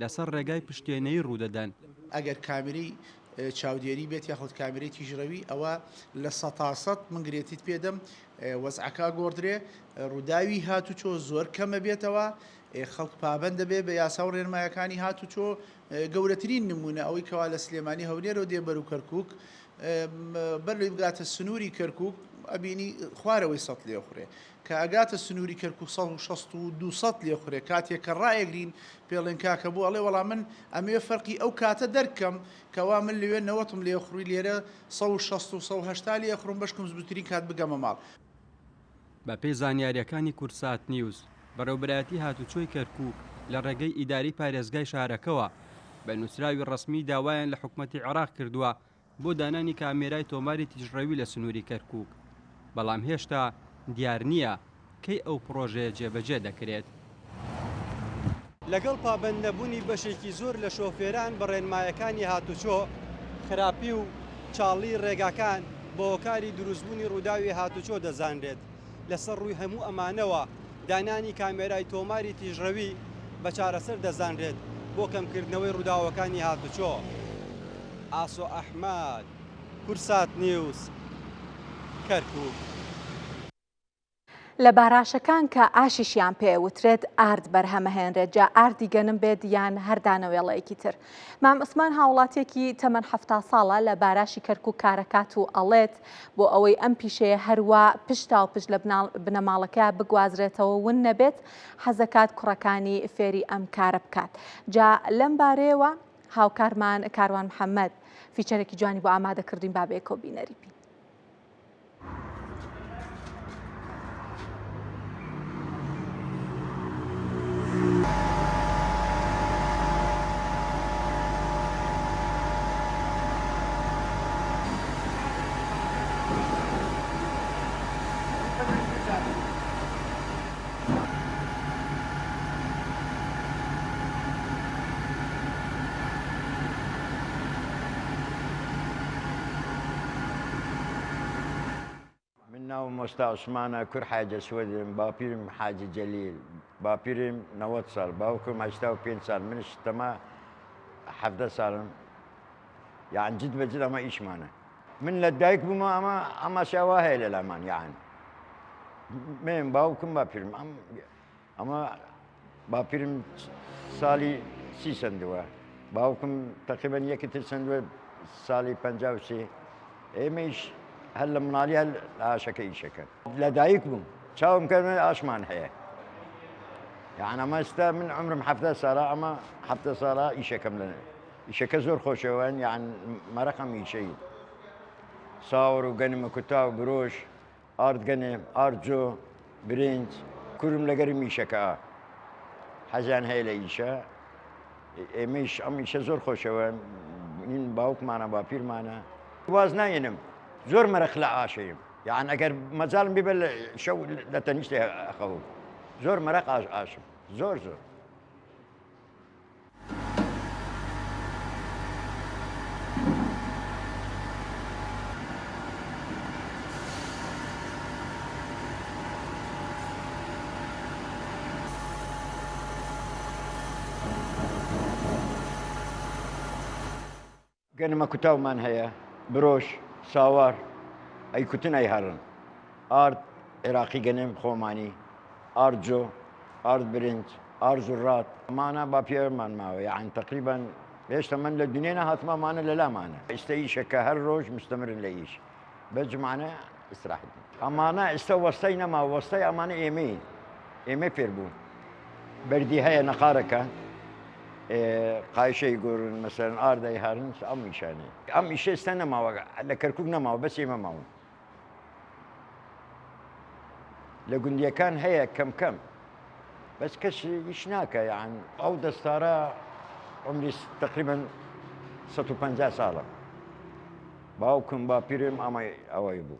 S15: لەسەر ڕێگای پشتێنەیی ڕوودەدەن.
S18: ئەگەر کامێرەی چاودێری بێت یاخود کامێرەی تیژڕەوی ئەوە 100% من گرێنتیت پێدەم وەزعەکە ئەگۆڕدرێ، ڕووداوی هاتوچۆ زۆر کەم ئەبێتەوە، خەڵک پابەند دەبێ بە یاسا و ڕێنمایەکانی هاتوچۆ، گەورەترین نموونە ئەوەی کەوا لە سلێمانی هەولێرەوە دێ بەرو کەرکووک بەر لەوەی بگاتە سنووری کەرکووک ئەبینی خوارەوەی سەد لێخورێ کە ئەگاتە سنووری کەرکووک 160 و 200 لێخورێ کاتێک کە ڕایەگرین پێڵێن کاکە بۆ ئەڵێ وەڵا من ئەمەوێ فەرقی ئەو کاتە دەرکەم کەوا من لەوێ نەوەتم لێخوڕی لێرە 160 و 180 لێخوڕم بەشکم زووترین کات بگەمە ماڵ.
S15: بەپێی زانیارییەکانی کوردسات نیوز، بەڕێوەبەرایەتی هاتوچۆی کەرکوک لە ڕێگەی ئیدارەی پارێزگای شارەکەوە بە نووسراوی ڕەسمی داوایان لە حکومەتی عێراق کردووە بۆ دانانی کامێرای تۆماری تیژڕەوی لە سنووری کەرکووک، بەڵام هێشتا دیار نییە کەی ئەو پڕۆژەیە جێبەجێ دەکرێت. لەگەڵ پابەندنەبوونی بەشێکی زۆر لە شۆفێران بە ڕێنمایەکانی هاتوچۆ، خراپی و چاڵی ڕێگاکان بە هۆکاری دروستبوونی ڕووداوی هاتوچۆ دەزانرێت، لەسەر ڕووی هەموو ئەمانەوە دانانی کامێرای تۆماری تیژڕەوی بە چارەسەر دەزانرێت بۆ کەمکردنەوەی ڕووداوەکانی هاتوچۆ. ئاسۆ ئەحمەد، کورسات نیوز، کەرکوک.
S1: لە باراشەکان کە ئاشیشیان پێ وترێت ئارد بەرهەمەهێنرێت جا ئاردی گەنم بێت یان هەر دانەوێڵەیەکی تر. مام عوسمان هاوڵاتیەکی تەمەن 70 ساڵە لە باراشی کەرکوک کارەکات و ئەڵێت بۆ ئەوەی ئەم پیشەیە هەروا پشتا و پشت لە بنەماڵەکەیا بگوازرێتەوە ون نەبێت حەزەکات کوڕەکانی فێری ئەم کارە بکات جا لەم بارەیەوە هاوکارمان کاروان محەممەد فیچەرێکی جوانی بۆ ئامادە کردوین با بەیەکەوە بینەری بین.
S19: من ناوم وەستا عوسمانە کور حاجە سوەدم باپیرم حاجی جەلیل باپیرم 90 ساڵ باوکم 85 ساڵ منش تەما 17 ساڵم. یان جد بە جد ئەمە ئیشمانە من لە دایک بوومە ئەمە ئەماشا وا هەیە لە لامان یان من باوکم باپیرم ئەم ئەمە باپیرم ساڵی سی سندووە باوکم تقریبا یەکی تر سندووە ساڵی 53 ئێمەیش هەر لە مناڵی هەر لە ئاشەکە ئیشەکە لە دایک بووم چاوم کرد ئاشمان هەیە یان ئەمە ئێستا من عمرم حەفتا ساڵە ئەمە حەفتا ساڵە ئیشەکەم لە ئیشەکە زۆر خۆشەوەن یان مەرەقم ئیشەی ساور و گەنمە کوتا و برۆش ئارد گەنم ئارد جۆ برنج کورم لەگەرم ئیشەکە حەزیان هەیە لە ئیشە ئێمەیش ئەم ئیشە زۆر خۆشەوە من باوکمانە باپیرمانە واز نایەنم زۆر مەرەق لە ئاشەیم یان ئەگەر مەجالم بێ لە شەو لە تەنیشتێ ئەخەوم زۆر مەرەق ئاش ئاشم زۆر زۆر. گەنمە کوتاومان هەیە، برۆش، ساوار، ئەیکوتن ئەیهارن، ئارد عێراقی گەنم خۆمانی، ئارد جۆ، ئارد برنج، ئارد زوڕات، ئەمانە باپیرمان ماوە یەعن تەقریبەن هێشتا من لە دنیێ نەهاتمە ئەمانە لە لامانە ئیستە ئیشە کە هەر ڕۆژ مستەمرن لە ئیش بەس جومعانە ئیستراحەت ئەمانە ئیستە وەستای نەماوە وەستای ئەمانە ئێمەین ئێمە فێر بوون بەردی هەیە نەقارەکە قایشەی گۆرن مەسەرن ئاردای هارن ئەم ئیشانەیە ئەم ئیشە ئێستا نەماوە لە کەرکک نەماوە بەس ئێمە ماون لە گوندیەکان هەیە کەم کەم بەس کەس ئیش ناکە یان ئەو دەستارە عمری تقریبا 150 ساڵە باوکم باپیرم ئەمە ئەوەی بوو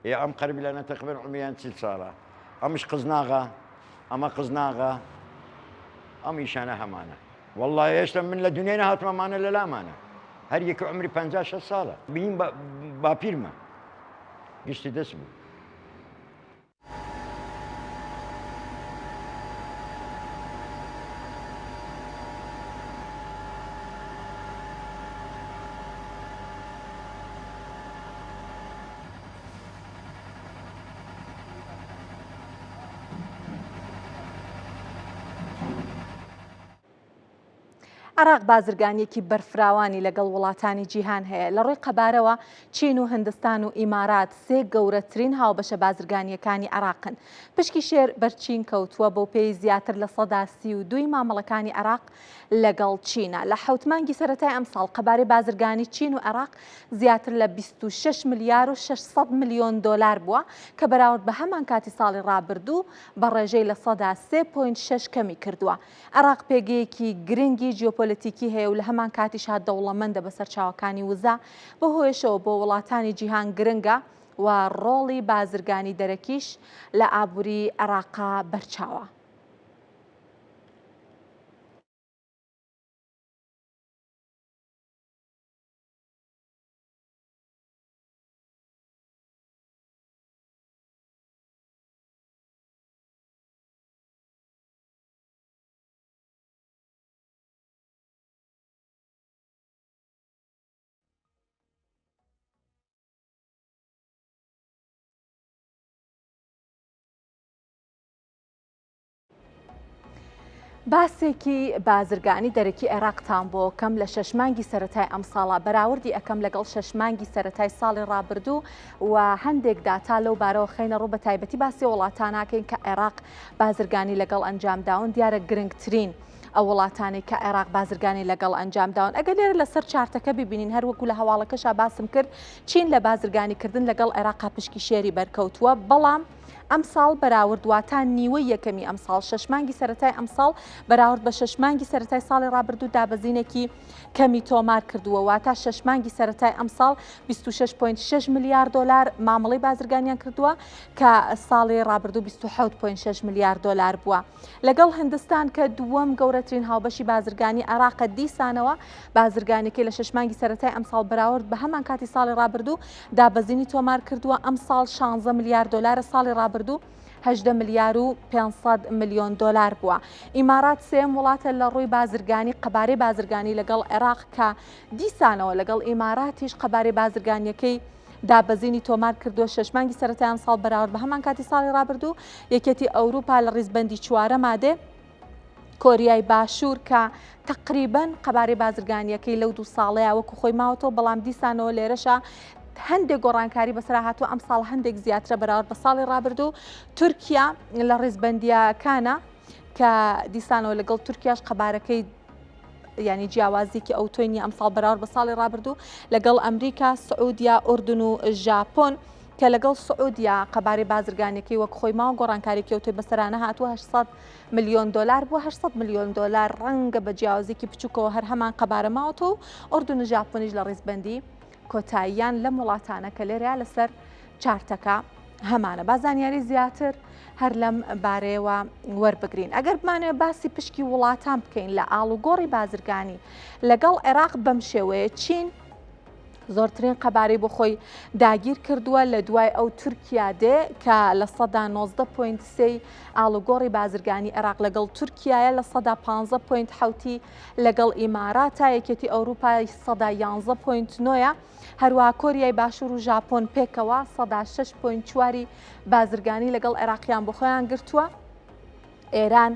S19: ئێ ئەم قەربیلانە تەقریبەن عومریان 40 ساڵە ئەمش قزناغە ئەمە قزناغە ئەم ئیشانە هەمانە والله هێشتا من لە دنیای نەهاتمە مانە لە لامانە هەر یەکە عمری 56 ساڵە بین باپیرمە گشتی دەست بوو.
S1: عێراق بازرگانییەکی بەرفراوانی لەگەڵ وڵاتانی جیهان هەیە، لە ڕووی قەبارەوە چین و هندستان و ئیمارات سێ گەورەترین هاوبەشە بازرگانییەکانی عێراقن. پشکی شێر بەر چین کەوتووە، بەوپێی زیاتر 32% ی مامەڵەکانی عێراق لەگەڵ چینە. لە حەوت مانگی سەرەتای ئەمساڵ قەبارەی بازرگانی چین و عێراق زیاتر لە 26 ملیار و 600 ملیۆن دۆلار بووە کە بەراورد بە هەمان کاتی ساڵی ڕابردوو بە ڕێژەی 3.6% کەمی کردووە. عێراق پێگەیەکی گرنگی جیۆپۆلەتیکی هەیە و لە هەمان کاتیشا دەوڵەمەندە بە سەرچاوەکانی وزە، بەو هۆیەشەوە بۆ وڵاتانی جیهان گرنگە و ڕۆڵی بازرگانی دەرەکیش لە ئابووری عێراقا بەرچاوە. باسێکی بازرگانی دەرەکی عێراقتان بۆ کەم لە شەش مانگی سەتای ئەمساڵا بەراوردی ئەەکەم لەگەڵ شەش مانگی سەتای ساڵی ڕابردوو و هەندێک داتا لەو بارەوە خەینە ڕوو بە تایبەتی باسی وڵاتاناکەین کە عێراق بازرگانی لەگەڵ ئەنجامداون دیارە گرنگترین ئەو وڵاتانەی کە عێراق بازرگانی لەگەڵ ئەنجامداون ئەگەر لێرە لەسەر چارتەکە ببینین هەروەکو لە هەواڵەکەشا باسم کرد چین لە بازرگانیکردن لەگەڵ عێراقا پشکی شێری بەرکەوتووە بەڵام ئەمساڵ بەراورد واتا نیوەی یەکەمی ئەمساڵ شەش مانگی سەرەتای ئەمساڵ بەراورد بە شەش مانگی سەرەتای ساڵی ڕابردوو دابەزینێکی کەمی تۆمار کردووە واتا شەش مانگی سەرەتای ئەمساڵ 26.6 ملیار دۆلار مامەڵەی بازرگانیان کردووە کە ساڵی ڕابردوو 27.6 ملیار دۆلار بووە. لەگەڵ هندستان کە دووەم گەورەترین هاوبەشی بازرگانی عێراقە دیسانەوە بازرگانیەکەی لە شەش مانگی سەرەتای ئەمساڵ بەراورد بە هەمان کاتی ساڵی ڕابردوو دابەزینی تۆمار کردووە ئەمساڵ 16 ملیار دۆلارە ساڵی. ڕابردوو 18 ملیار و 500 ملیۆن دۆلار بووە. ئیمارات سێیەم وڵاتە لە ڕووی بازرگانی قەبارەی بازرگانی لەگەڵ عێراق کە دیسانەوە لەگەڵ ئیماراتیش قەبارەی بازرگانیەکەی دابەزینی تۆمار کردووە شەش مانگی سەرەتای ئەمساڵ بەراورد بە هەمان کاتی ساڵی ڕابردوو یەکێتی ئەوروپا لە ڕیزبەندی چوارەما دێ کۆریای باشوور کە تقریبا قەبارەی بازرگانیەکەی لەو دوو ساڵەیە وەکو خۆی ماوەتەوە بەڵام دیسانەوە لێرەشە هەندێک گۆڕانکاری بەسەر هاتووە ئەم ساڵ هەندێک زیاترە بەراورد بە ساڵی ڕابردوو تورکیا لە ڕیزبندیەکانە کە دیسانەوە لەگەڵ تورکیاش قەبارەکەی ینی جیاوازیکی ئەوتۆی نیە ئەمساڵ بەراورد بە ساڵی ڕابردوو لەگەڵ ئەمریکا، سعودیا، ئوردن و ژاپۆن کە لەگەڵ سعودیا قەبارەی بازرگانیەکەی وەک خۆی ماوە گۆڕانکارێکی ئەوتۆی بەسەرانە هاتووە 800 ملیۆن دۆلار بووە 800 ملیۆن دۆلار ڕەنگە بە جیاوازیکی بچووکەوە هەر هەمان قەبارە ماوەتەوە و ئوردن و ژاپۆنیش لە ڕیزبەندی کۆتاییان لەم وڵاتانە کە لێرەیا لەسەر چارتەکە هەمانە. با زانیاری زیاتر هەر لەم بارەیەوە وەربگرین. ئەگەر بمانەوێت باسی پشکی وڵاتان بکەین لە ئاڵوگۆڕی بازرگانی لەگەڵ عێراق بەم شێوەیە چین زۆرترین قەبارەی بۆ خۆی داگیر کردووە لە دوای ئەو تورکیا دێ کە لە سەدا 19.3 ئاڵوگۆڕی بازرگانی عێراق لەگەڵ تورکیایە لە سەدا 15.7 لەگەڵ ئیماراتە یەکێتی ئەوروپا سەدا 11.9 هەروەها کۆریای باشوور و ژاپۆن پێکەوە 6.4 بازرگانی لەگەڵ عێراقیان بۆ خۆیان گرتووە. ئێران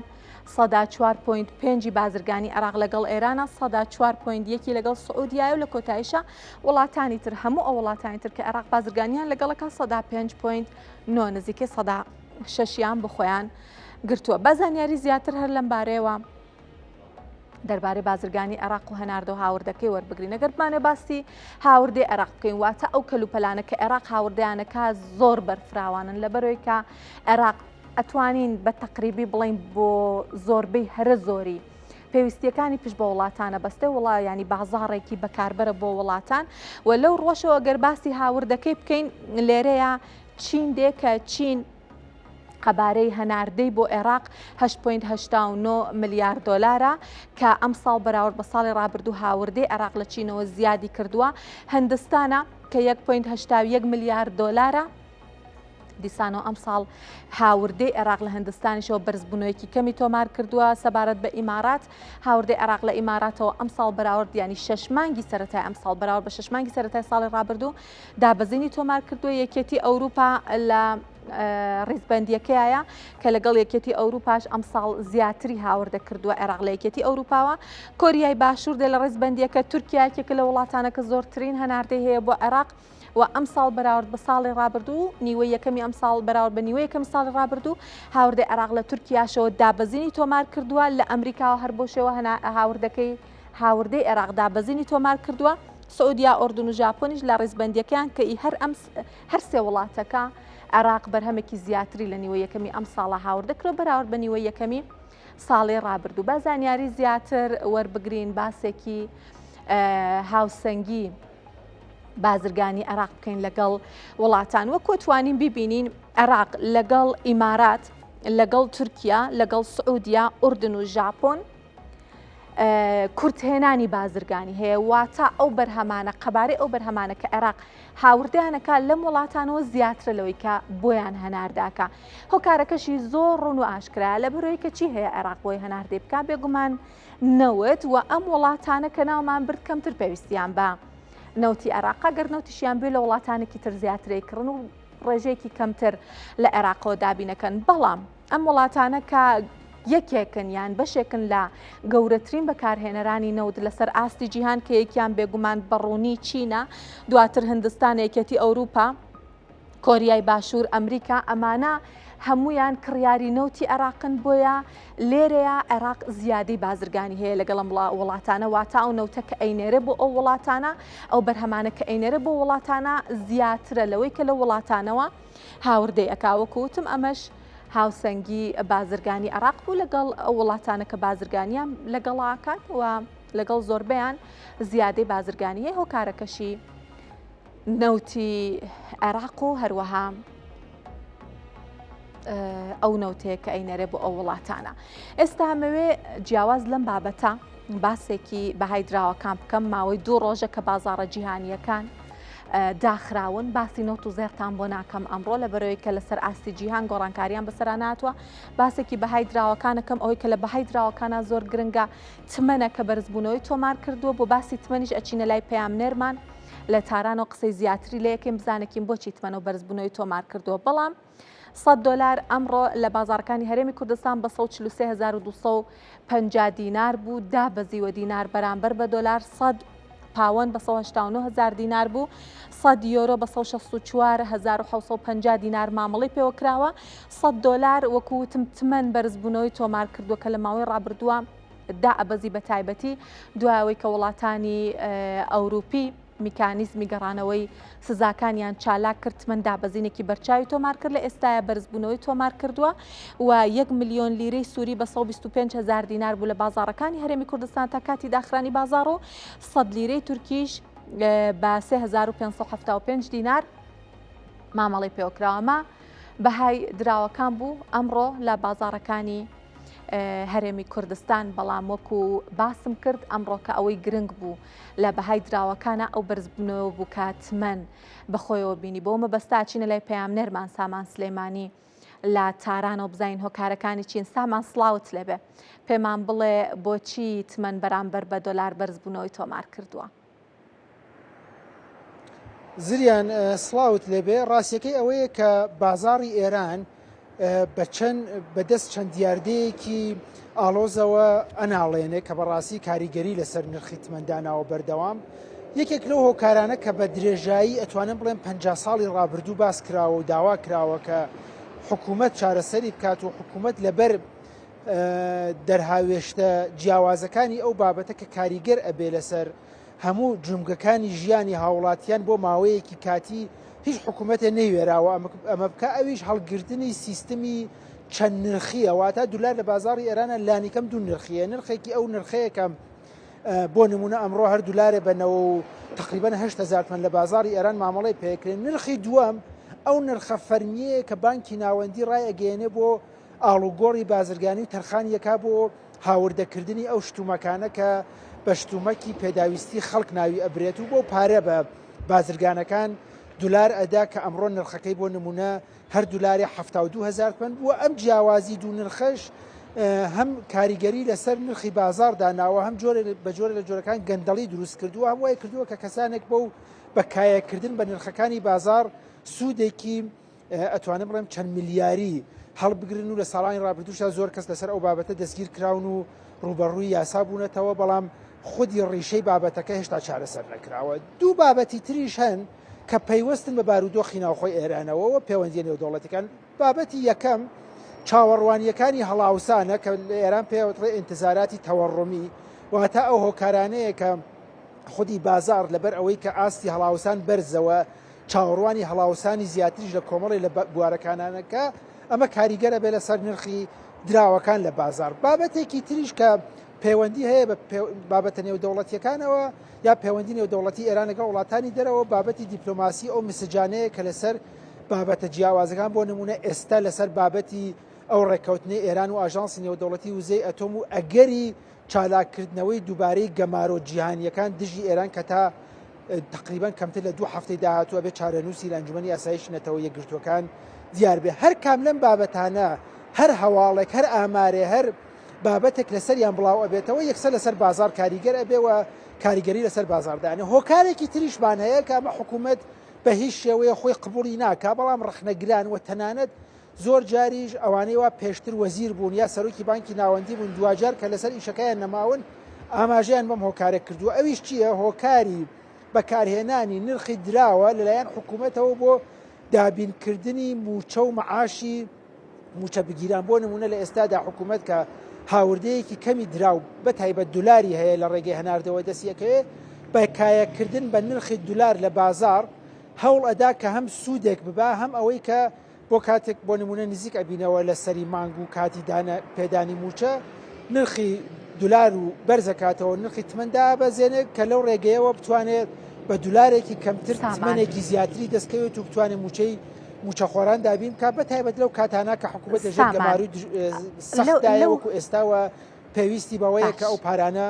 S1: سەدا 4.5 بازرگانی عێراق لەگەڵ ئێرانە سەدا 4.1 لەگەڵ سعودیایە و لە کۆتاییشە وڵاتانی تر هەموو ئەو وڵاتانی تر کە عێراق بازرگانیان لەگەڵەکە سەدا 5.9 نزیکەی سەدا شەشیان بۆ خۆیان گرتووە. با زانیاری زیاتر هەر لەم بارەیەوە دەربارەی بازرگانی عێراق و هەناردە و هاوردەکەی وەربگرین ئەگەر بمانێ باسی هاوردەی عێراق بکەین واتە ئەو کەلوپەلانە کە عێراق هاوردەیانەکە زۆر بەرفراوانن لەبەرەوەی کە عێراق ئەتوانین بە تەقریبی بڵین بۆ زۆربەی هەرە زۆری پێویستیەکانی پشت بە وڵاتانە بەستێ وڵا ینی بازاڕێکی بەکاربەرە بۆ وڵاتان و لەو ڕۆژەوە گەر باسی هاوردەکەی بکەین لێرەیە چین دێ کە چین قەبارەی هەناردەی بۆ عێراق 8.89 ملیار دۆلارە کە ئەمساڵ بەراورد بە ساڵی ڕابردوو هاوردەی عێراق لە چینەوە زیادی کردووە. هندستانە کە 1.81 ملیار دۆلارە. دیسانەوە ئەمساڵ هاوردەی عێراق لە هندستانیشەوە بەرزبوونەوەیەکی کەمی تۆمار کردووە سەبارەت بە ئیمارات هاوردەی عێراق لە ئیماراتەوە ئەمساڵ بەراورد ینی شەش مانگی سەرەتای ئەمساڵ بەراورد بە شەش مانگی سەرەتای ساڵی ڕابردوو دابەزینی تۆمار کردووە یەکێتی ئەوروپا لە ڕیزبەندیەکەیە کە لەگەڵ یەکێتی ئەوروپاش ئەمساڵ زیاتری هاوردە کردووە عێراق لە یەکێتی ئەوروپاوە کۆریای باشوور دێ لە ڕیزبەندیەکە تورکیا یەکێکە لە وڵاتانە کە زۆرترین هەناردەی هەیە بۆ عێراق و ئەمساڵ بەراورد بە ساڵی ڕابردوو نیوەی یەکەمی ئەمساڵ بەراورد بە نیوەی یەکەمی ساڵی ڕابردوو هاوردەی عێراق لە تورکیاشەوە دابەزینی تۆمار کردووە لە ئەمریکاوە هەر بۆ شێوە هاوردەکەی هاوردەی عێراق دابەزینی تۆمار کردووە سعودیا ئۆردن و ژاپۆنیش لە ڕیزبەندیەکەیان کە ئی هەر ئەم هەر سێ وڵاتەکە عێراق بەرهەمێکی زیاتری لە نیوەی یەکەمی ئەمساڵە هاوردە کرد بەراورد بە نیوەی یەکەمی ساڵی ڕابردوو. با زانیاری زیاتر وەربگرین باسێکی هاوسەنگی بازرگانی عێراق بکەین لەگەڵ وڵاتان وەکو توانین ببینین عێراق لەگەڵ ئیمارات لەگەڵ تورکیا لەگەڵ سعودیا ئوردن و ژاپۆن کورتهێنانی بازرگانی هەیە واتە ئەو بەرهەمانە قەبارەی ئەو بەرهەمانە کە عێراق هاوردەیانەکە لەم وڵاتانەوە زیاترە لەوەی کە بۆیان هەنارداکە هۆکارەکەشی زۆر ڕوون و ئاشکرا لە بەرەوەی کە چی هەیە عێراق بۆی هەناردەی بکە بێگومان نەوت و ئەم وڵاتانە کە ناومان برد کەمتر پێویستیان بە نەوتی عێراقا گەر نەوتیشیان بێ لە وڵاتانێکی تر زیاترەی کڕن و ڕێژەیەکی کەمتر لە عێراقەوە دابینەکەن بەڵام ئەم وڵاتانە کە یەکێکن یان بەشێکن لە گەورەترین بەکارهێنەرانی نەوت لەسەر ئاستی جیهان کە یەکیان بێگومان بەڕوونی چینە، دواتر هندستان، یەکێتی ئەوروپا، کۆریای باشوور، ئەمریکا، ئەمانە هەمویان کڕیاری نەوتی عێراقن بۆیە لێرەیە عێراق زیادەی بازرگانی هەیە لەگەڵ ئەم وڵاتانە واتە ئەو نەوتە کە ئەینێرێ بۆ ئەو وڵاتانە ئەو بەرهەمانە کە ئەینێرێ بۆ وڵاتانە زیاترە لەوەی کە لە وڵاتانەوە هاوردەی ئەکا وەکو وتم ئەمەش هاوسەنگی بازرگانی عێراق بوو لەگەڵ ئەو وڵاتانە کە بازرگانیان لەگەڵا ئەکات و لەگەڵ زۆربەیان زیادەی بازرگانی هەیە هۆکارەکەشی نەوتی عێراق و هەروەها ئەو نەوتەیە کە ئەینەرێ بۆ ئەو وڵاتانە ئێستا مەوێ جیاواز لەم بابەتە باسێکی بەهای دراوەکان بکەم ماوەی دوو ڕۆژە کە بازاڕە جیهانیەکان. داخراون باسی نەوت و زێڕتان بۆ ناکەم ئەمڕۆ لە بەرەوەی کە لەسەر ئاستی جیهان گۆڕانکاریان بەسەرا ناتوە باسێکی بەهای دراوەکانەکەم ئەوەی کە لە بەهای دراوەکانە زۆر گرنگە تمەنە کە بەرزبوونەوەی تۆمار کردووە بۆ باسی تمەنیش ئەچینە لای پەیامنێرمان لە تاران و قسەی زیاتری لە یەکەم بزانەکین بۆچی تمەنە و بەرزبوونەوەی تۆمار کردووە بەڵام 100 دلار ئەمڕۆ لە بازاڕەکانی هەرێمی کوردستان بە 143250 دینار بوو دابەزیوە دینار بەرامبەر بە دۆلار 100 پاوەند بە 189 هزار دینار بوو 100 یۆرۆ بە 164750 دینار مامەڵەی پێوە کراوە 100 دۆلار وەکو وتم تمەن بەرزبوونەوەی تۆمار کردووە کە لە ماوەی ڕابردووە دائەبەزی بە تایبەتی دوای ئەوەی کە وڵاتانی ئەوروپی میکانیزمی گەڕانەوەی سزاکانیان چالاک کرد تمەن دابەزینێکی بەرچاوی تۆمار کرد لە ئێستایا بەرزبوونەوەی تۆمار کردووە و یەک ملیۆن لیرەی سووری بە 125 هزار دینار بوو لە بازاڕەکانی هەرێمی کوردستان تا کاتی داخرانی بازاڕ و 100 لیرەی تورکیش بە 3575 دینار مامەڵەی پێوەکراوە ئەمە بەهای دراوەکان بوو ئەمڕۆ لە بازاڕەکانی هەرێمی کوردستان بەڵام وەکو باسم کرد ئەمڕۆکە ئەوەی گرنگ بوو لە بەهای دراوەکانە ئەو بەرزبوونەوە بوو کە تمەن بەخۆیەوە بینی بۆ مەبەستە ئەچینە لای پەیامنێرمان سامان سلێمانی لە تارانەوە بزانین هۆکارەکانی چین سامان سڵاوت لێبێ پێمان بڵێ بۆچی تمەن بەرامبەر بە دۆلار بەرزبوونەوەی تۆمار کردووە.
S18: زریان سڵاوت لێبێ ڕاستیەکەی ئەوەیە کە بازاڕی ئێران بە چەند بەدەست چەند دیاردەیەکی ئاڵۆزەوە ئەناڵێنێ کە بەڕاستی کاریگەری لەسەر نرخی تمەنداناوە بەردەوام یەکێک لەو هۆکارانە کە بە درێژایی ئەتوانم بڵێم پ ساڵی ڕابردوو باس کراوە و داوا کراوە کە حکوومەت چارەسەری بکات و حکوومەت لەبەر دەرهاوێشتە جیاوازەکانی ئەو بابەتە کە کاریگەر ئەبێ لەسەر هەموو جومگەکانی ژیانی هاوڵاتیان بۆ ماوەیەکی کاتی هیچ حکوومەتێ نەیوێراوە ئەمە بکە ئەویش هەڵگرتنی سیستمی چەند نرخیە واتە دولار لە بازاری ئێرانە لانیکەم دوو نرخیە نرخێکی ئەو نرخەیەکە بۆ نمونە ئەمڕۆ هەر دولارێ بەنەوە و تقریبا 8هزار تمەن لە بازاری ئێران مامەڵەی پێکرێن نرخی دووەم ئەو نرخە فەرمیەیە کە بانکی ناوەندی ڕایەگەیەنێ بۆ ئاڵوگۆڕی بازرگانی و تەرخانی یەکا بۆ هاوردەکردنی ئەو شتومەکانە کە بە شتومەکی پێداویستی خەڵک ناوی ئەبرێت و بۆ پارە بە بازرگانەکان دولار ئەدا کە ئەمڕۆ نرخەکەی بۆ نمونە هەر دولارێ 72 هزار تمەن بووە ئەم جیاوازی دوو نرخەش هەم کاریگەری لەسەر نرخی بازار داناوە هەم جۆرە بە جۆرە لە جۆرەکان گەندەڵی دروست کردووە هەم وای کردووە کە کەسانێک بەو بە کایەکردن بە نرخەکانی بازار سوودێکی ئەتوانم بڵێم چەند ملیاری هەڵبگرن و لە ساڵانی ڕابردووشدا زۆر کەس لەسەر ئەو بابەتە دەستگیر کراون و ڕوبەڕووی یاسا بوونەتەوە بەڵام خودی ڕیشەی بابەتەکە هێشتا چارەسەر نەکراوە دوو بابەتی تریش هەن کە پەیوەستن بە بارودۆخی ناوخۆی ئێرانەوە و پەیوەندیە نێودەوڵەتەکان بابەتی یەکەم چاوەڕوانیەکانی هەڵاوسانە کە لە ئێران پێوتڕێ ئینتزاراتی تەوەڕمی واتە ئەو هۆکارانەیە کە خودی بازار لەبەر ئەوەی کە ئاستی هەڵاوسان بەرزەوە چاوەڕوانی هەڵاوسانی زیاتریش لە کۆمەڵی لە بوارەکانانەکە ئەمە کاریگەرە بێ لەسەر نرخی دراوەکان لە بازار بابەتێکی تریش کە پەیوەندی هەیە بە بابەتە نێودەوڵەتیەکانەوە یا پەیوەندی نێودەوڵەتی ئێران لەگەڵ وڵاتانی دەرەوە بابەتی دیپلۆماسی ئەو مسجانەیە کە لەسەر بابەتە جیاوازەکان بۆ نمونە ئێستا لەسەر بابەتی ئەو ڕێککەوتنەی ئێران و ئاژانسی نێودەوڵەتی وزەی ئەتۆم و ئەگەری چالاککردنەوەی دووبارەی گەمارۆ جیهانییەکان دژی ئێران کە تا تقریبا کەمتر لە دوو هەفتەی داهاتوو ئەبێ چارەنووسی لە ئەنجومەنی ئاسایشی نەتەوە یەکگرتووەکان دیار بێ هەر کام لەم بابەتانە هەر هەواڵێک هەر ئامارێ هەر بابەتێک لەسەریان بڵاو ئەبێتەوە یەکسەر لەسەر بازار کاریگەر ئەبێ و کاریگەری لەسەر بازاردانێ هۆکارێکی تریشمان هەیە کە ئەمە حکوومەت بە هیچ شێوەیە خۆی قبوڵی ناکا بەڵام ڕەخنەگران و تەنانەت زۆر جاریش ئەوانەی وا پێشتر وەزیر بوون یا سەرۆکی بانکی ناوەندی بوون دواجار کە لەسەر ئیشەکەیان نەماون ئاماژەیان بەم هۆکارە کردووە ئەویش چییە هۆکاری بەکارهێنانی نرخی دراوە لەلایەن حکوومەتەوە بۆ دابینکردنی موچە و معاشی موچە بگیران بۆ نمونە لە ئێستادا حکوومەت کە هاوردەیەکی کەمی دراو بە تایبەت دولاری هەیە لە ڕێگەی هەناردەوە دەستیەکەوێ بە کایەکردن بە نرخی دولار لە بازار هەوڵ ئەدا کە هەم سوودێک ببا هەم ئەوەی کە بۆ کاتێک بۆ نمونە نزیک ئەبینەوە لە سەری مانگ و کاتی دانە پێدانی موچە نرخی دولار و بەرزەکاتەوە نرخی تمەن دابەزێنێت کە لەو ڕێگەیەوە بتوانێت بە دولارێکی کەمتر تمەنێکی زیاتری دەستکەوێت و بتوانێت موچەی موچەخۆران دابین بکات بە تایبەت لەو کاتانە کە حکوومەت لەژێر گەماروی سەختدایە وەکو ئێستاوە پێویستی بەوەیە کە ئەو پارانە.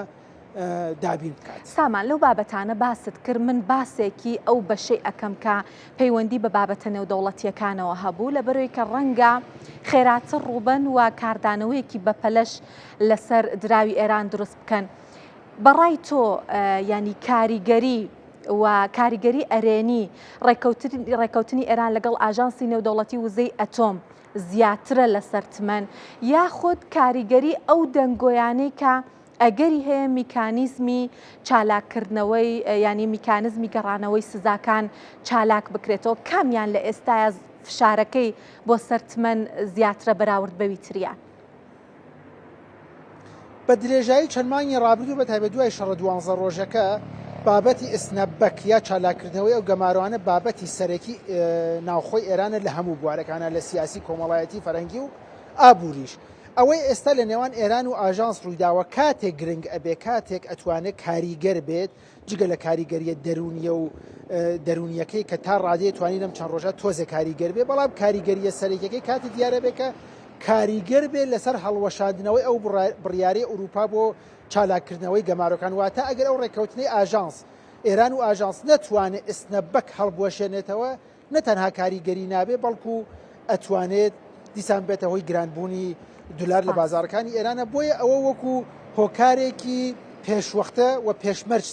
S18: دابین بکات.
S1: سامان، لەو بابەتانە باست کرد، من باسێکی ئەو بەشەی ئەکەم کە پەیوەندی بە بابەتە نێودەوڵەتییەکانەوە هەبوو، لەبەرئەوەی کە ڕەنگە خێراتر ڕووبەن و کاردانەوەیەکی بەپەلەش لەسەر دراوی ئێران دروست بکەن. بەڕای تۆ یانی کاریگەری و کاریگەری ئەرێنی ڕێککەوتنی ئێران لەگەڵ ئاژانسی نێودەوڵەتی وزەی ئەتۆم زیاترە لەسەر تمەن یاخود کاریگەری ئەو دەنگۆیانەی کە ئەگەری هەیە میکانیزمی چالاککردنەوەی یانی میکانزمی گەڕانەوەی سزاکان چالاک بکرێتەوە کامیان لە ئێستایا فشارەکەی بۆ سەر تمەن زیاترە بەراورد بەوی تریان؟
S18: بە درێژایی چەند مانگی ڕابردوو بە تایبەت دوای شەڕە دوانزە ڕۆژەکە بابەتی ئسنەبەک یا چالاککردنەوەی ئەو گەمارۆانە بابەتی سەرەکی ناوخۆی ئێرانە لە هەموو بوارەکانە لە سیاسی کۆمەڵایەتی فەرەنگی و ئابووریش ئەوەی ئێستا لە نێوان ئێران و ئاژانس ڕوویداوە کاتێک گرنگ ئەبێ کاتێک ئەتوانێت کاریگەر بێت جگە لە کاریگەریە دەروونیە و دەروونیەکەی کە تا ڕادەیە توانی لەم چەند ڕۆژە تۆزێ کاریگەر بێ بەڵام کاریگەریە سەرەکیەکەی کاتی دیارە بێ کە کاریگەر بێ لەسەر هەڵوەشاندنەوەی ئەو بڕیارەی ئەوروپا بۆ چالاککردنەوەی گەمارۆکان واتە ئەگەر ئەو ڕێککەوتنەی ئاژانس ئێران و ئاژانس نەتوانێت ئسنەبەک هەڵبوەشێنێتەوە نە تەنها کاریگەری نابێ بەڵکو ئەتوانێت دیسان بێتە هۆی گرانبوونی دولار لە بازاڕەکانی ئێرانە بۆیە ئەوە وەکو هۆکارێکی پێشوەختە و پێشمەرج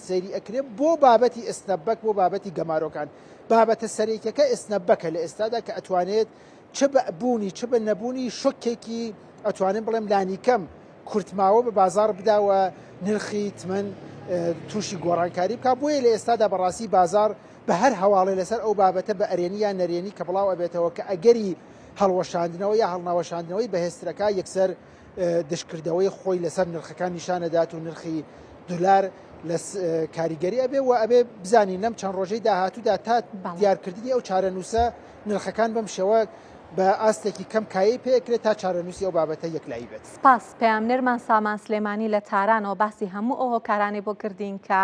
S18: سەیری ئەکرێ بۆ بابەتی ئسنەبەک بۆ بابەتی گەمارۆکان بابەتە سەرەکیەکە ئسنەبەکە لە ئێستادا کە ئەتوانێت چ بە بوونی چ بە نەبوونی شۆکێکی ئەتوانم بڵێم لانیکەم کورتماوە بە بازاڕ بدا و نرخی تمەن تووشی گۆڕانکاری بکات بۆیە لە ئێستادا بەڕاستی بازاڕ بە هەر هەواڵێ لەسەر ئەو بابەتە بە ئەرێنی یان نەرێنی کە بڵاو ئەبێتەوە کە ئەگەری هەڵوەشاندنەوە یا هەڵنەوەشاندنەوەی بەهێزترەکە یەکسەر دژکردەوەی خۆی لەسەر نرخەکان نیشانەدات و نرخی دولار لە کاریگەری ئەبێ و ئەبێ بزانین لەم چەند ڕۆژەی داهاتوودا تا دیارکردنی ئەو چارەنووسە نرخەکان بەم شێوە بە ئاستێکی کەم کایەی پێکرێت تا چارەنووسی ئەو بابەتە یەکلایی بێت.
S1: سپاس. پەیامنێرمان سامان سلێمانی لە تارانەوە باسی هەموو ئەو هۆکارانەی بۆ کردین کە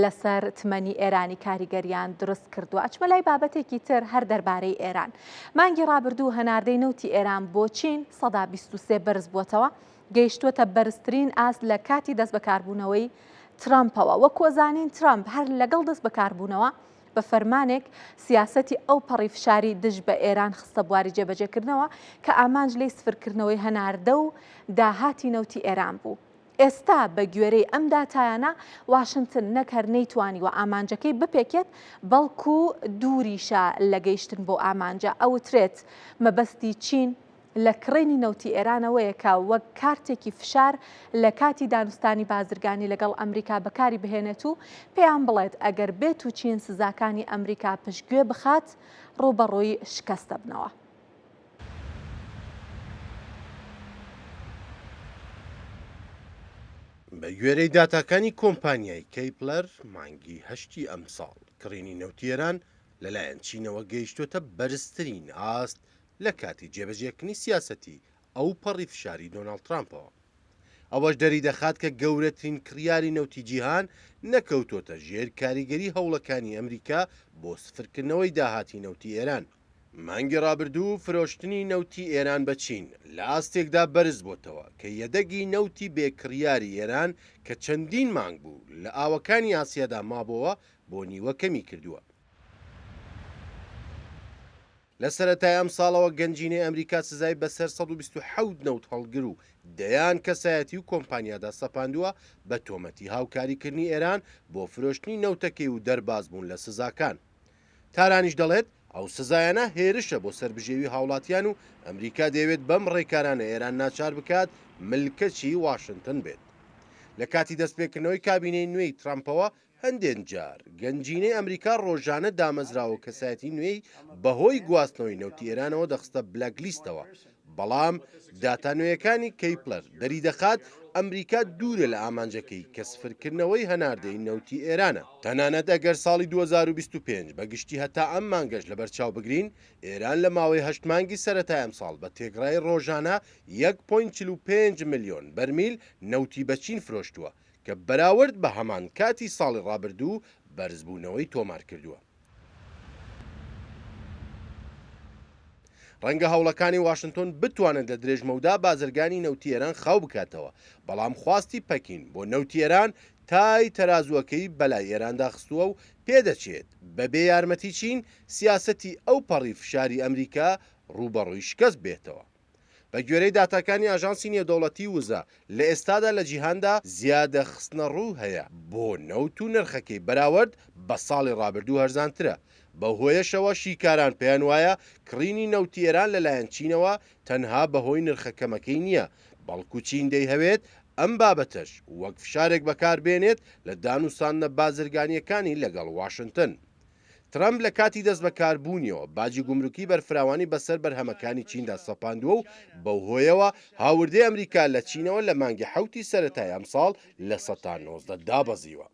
S1: لەسەر تمەنی ئێرانی کاریگەریان دروست کردووە. ئەچمە لای بابەتێکی تر هەر دەربارەی ئێران. مانگی ڕابردوو هەناردەی نەوتی ئێران بۆ چین 23% بەرز بووەتەوە، گەیشتووەتە بەرزترین ئاست لە کاتی دەستبەکاربوونەوەی ترەمپەوە. وەک وەزانین ترەمپ هەر لەگەڵ دەستبەکاربوونەوە بە فەرمانێک سیاسەتی ئەوپەڕی فشاری دژ بە ئێران خستە بواری جێبەجێکردنەوە کە ئامانج لێی سفرکردنەوەی هەناردە و داهاتی نەوتی ئێران بوو. ئێستا بە گوێرەی ئەم داتایانە واشنتن نەک هەر نەیتوانیوە ئامانجەکەی بپێکێت، بەڵکو دووریشە لە گەیشتن بەو ئامانجە. ئەوترێت مەبەستی چین لە کڕینی نەوتی ئێران ئەوەیە کە وەک کارتێکی فشار لە کاتی دانوستانی بازرگانی لەگەڵ ئەمریکا بەکاری بهێنێت و پێیان بڵێت ئەگەر بێت و چین سزاکانی ئەمریکا پشتگوێ بخات ڕووبەڕووی شکست دەبنەوە.
S20: بە گوێرەی داتاکانی کۆمپانیای کەیپلەر، مانگی هەشتی ئەمساڵ کڕینی نەوتی ئێران لەلایەن چینەوە گەیشتووەتە بەرزترین ئاست لە کاتی جێبەجێکردنی سیاسەتی ئەوپەڕی فشاری دۆناڵد ترامپەوە. ئەوەش دەریدەخات کە گەورەترین کڕیاری نەوتی جیهان نەکەوتۆتە ژێر کاریگەری هەوڵەکانی ئەمریکا بۆ سفرکردنەوەی داهاتی نەوتی ئێران. مانگی ڕابردوو فرۆشتنی نەوتی ئێران بە چین لە ئاستێکدا بەرزبۆتەوە کە یەدەگی نەوتی بێ کڕیاری ئێران کە چەندین مانگ بوو لە ئاوەکانی ئاسیادا مابۆوە بۆ نیوە کەمی کردووە. لە سەرەتای ئەمساڵەوە گەنجینەی ئەمریکا سزای بەسەر 127 نەوتهەڵگر و دەیان کەسایەتی و کۆمپانیادا سەپاندووە بە تۆمەتی هاوکاریکردنی ئێران بۆ فرۆشتنی نەوتەکەی و دەربازبوون لە سزاکان. تارانیش دەڵێت، ئەو سزایانە هێرشە بۆ سەر بژێوی هاوڵاتیان و ئەمریکا دەیەوێت بەم ڕێکارانە ئێران ناچار بکات ملکەچی واشنتن بێت. لە کاتی دەستپێکردنەوەی کابینەی نوێی ترەمپەوە هەندێک جار گەنجینەی ئەمریکا ڕۆژانە دامەزراوە و کەسایەتی نوێی بەهۆی گواستنەوەی نەوتی ئێرانەوە دەخستە بلاک لیستەوە، بەڵام داتا نوێیەکانی کەیپلەر دەریدەخات ئەمریکا دوورە لە ئامانجەکەی کە سفرکردنەوەی هەناردەی نەوتی ئێرانە. تەنانەت ئەگەر ساڵی 2025 بە گشتی هەتا ئەم مانگەش لەبەرچاو بگرین، ئێران لە ماوەی هەشت مانگی سەرەتای ئەمساڵ بە تێکڕای ڕۆژانە یەک point 45 ملیۆن بەرمیل نەوتی بە چین فرۆشتووە کە بەراورد بە هەمان کاتی ساڵی ڕابردوو بەرزبوونەوەی تۆمارکردووە. ڕەنگە هەوڵەکانی واشنتۆن بتوانێت لە درێژمەودا بازرگانی نەوتی ئێران خاو بکاتەوە، بەڵام خواستی پەکین بۆ نەوتی ئێران تای تەرازووەکەی بەلای ئێراندا خستووە و پێدەچێت بەبێ یارمەتی چین سیاسەتی ئەوپەڕی فشاری ئەمریکا ڕووبەڕووی شکست بێتەوە. بە گوێرەی داتاکانی ئاژانسی نێودەوڵەتی وزە، لە ئێستادا لە جیهاندا زیادە خستنەڕوو هەیە بۆ نەوت و نرخەکەی بەراوەرد بە ساڵی ڕابردوو هەرزانترە، بەو هۆیەشەوە شیکاران پێیان وایە کڕینی نەوتی ئێران لەلایەن چینەوە تەنها بەهۆی نرخە کەمەکەی نییە، بەڵکو چین دەیهەوێت ئەم بابەتەش وەک فشارێک بەکاربێنێت لە دانوستاندنە بازرگانییەکانی لەگەڵ واشنتن. ترەمپ لە کاتی دەستبەکاربوونیەوە باجی گومرکی بەرفراوانی بەسەر بەرهەمەکانی چیندا سەپاندووە و بەو هۆیەوە هاوردەی ئەمریکا لە چینەوە لە مانگی حەوتی سەرەتای ئەمساڵ 19% دابەزیوە.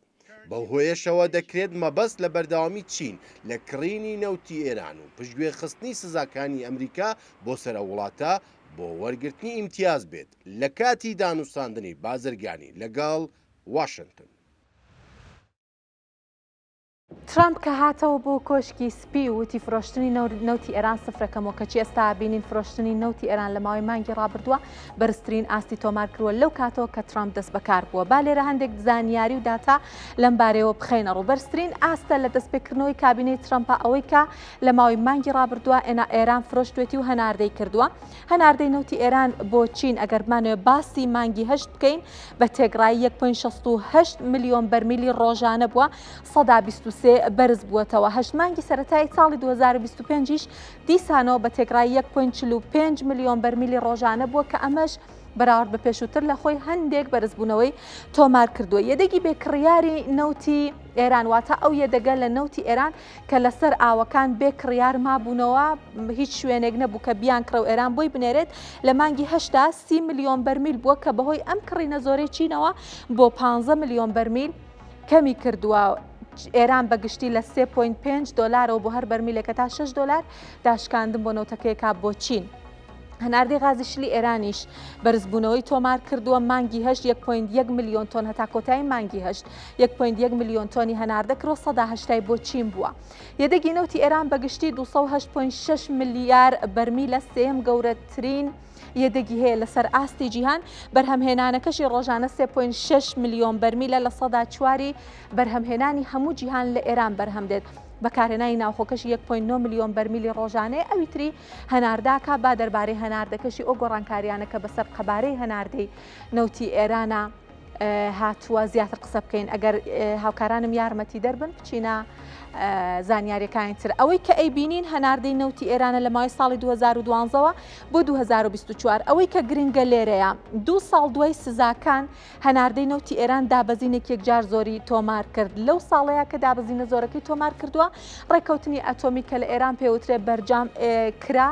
S20: بەو هۆیەشەوە دەکرێت مەبەست لە بەردەوامی چین لە کڕینی نەوتی ئێران و پشتگوێخستنی سزاکانی ئەمریکا بۆ سەر ئەو وڵاتە بۆ وەرگرتنی ئیمتیاز بێت لە کاتی دانوستاندنی بازرگانی لەگەڵ واشنتن.
S1: ترەمپ کە هاتەوە بۆ کۆشکی سپی وتی فرۆشتنی نەوتی ئێران سفرە کەمەوە، کەچی ئێستا بینین فرۆشتنی نەوتی ئێران لە ماوەی مانگی ڕابردووە بەرزترین ئاستی تۆمار کردووە لەو کاتەوە کە ترەمپ دەست بەکار بووە. با لێرە هەندێک زانیاری و داتا لەم بارەیەوە بخەینە ڕوو. بەرزترین ئاستە لە دەستپێکردنەوەی کابینەی ترەمپە ئەوەی کە لە ماوەی مانگی ڕابردووە ئێنا ئێران فرۆشتوێتی و هەناردەی کردووە. هەناردەی نەوتی ئێران بۆ چین ئەگەر بمانەوێت باسی مانگی هەشت بکەین بە تێکڕایی 1.68 ملیۆن بەرمیلی ڕۆژانە بووە 23% بەرز بووەتەوە. هەشت مانگی سەرەتای ساڵی 2025 یش دیسانەوە بە تێکڕایی 1.45 ملیۆن بەرمیلی ڕۆژانە بووە کە ئەمەش بەراورد بە پێشووتر لە خۆی هەندێک بەرزبوونەوەی تۆمار کردووە. یەدەگی بێ کڕیاری نەوتی ئێران واتە ئەو یەدەگە لە نەوتی ئێران کە لەسەر ئاوەکان بێ کڕیار مابوونەوە هیچ شوێنێک نەبوو کە بیان کڕە و ئێران بۆی بنێرێت لە مانگی هەشتا سی ملیۆن بەرمیل بووە کە بەهۆی ئەم کڕینە زۆرەی چینەوە بۆ 15 ملیۆن بەرمیل کەمی کردووە. ئێران بە گشتی لە 3.5 دۆلارەوە بۆ هەر بەرمیلێکە تا 6 دۆلار داشکاندن بۆ نەوتەکەیەکە بۆ چین. هەناردەی غازی شلی ئێرانیش بەرزبوونەوەی تۆمار کردووە، مانگی هەشت 1.1 ملیۆن تۆن هەتا کۆتایی مانگی هەشت 1.1 ملیۆن تۆنی هەناردە کرد و سەدا هەشتای بۆ چین بووە. یەدەگی نەوتی ئێران بە گشتی 208.6 ملیار بەرمیلە، سێیەم گەورەترین یەدەگی هەیە لەسەر ئاستی جیهان، بەرهەمهێنانەکەشی ڕۆژانە 3.6 ملیۆن بەرمیلە، لە سەدا چواری بەرهەمهێنانی هەموو جیهان لە ئێران بەرهەم دێت. بەکارهێنانی ناوخۆکەشی 1.9 ملیۆن بەرمیلی ڕۆژانەیە، ئەوی تری هەنارداکا با دەربارەی هەناردەکەشی ئەو گۆڕانکاریانە کە بەسەر قەبارەی هەناردەی نەوتی ئێرانە هاتووە زیاتر قسە بکەین ئەگەر هاوکارانم یارمەتی دەربن بچینە زانیاریەکانی تر ئەوەی کە ئەیبینین هەناردەی نەوتی ئێرانە لە ماوەی ساڵی 2012ەوە بۆ 2024 ئەوەی کە گرنگە لێرەیە دوو ساڵ دوای سزاکان هەناردەی نەوتی ئێران دابەزینێکی یەکجار زۆری تۆمار کرد. لەو ساڵەیا کە دابەزینە زۆرەکەی تۆمار کردووە، ڕێککەوتنی ئەتۆمی کە لە ئێران پێوترێ بەرجام کرا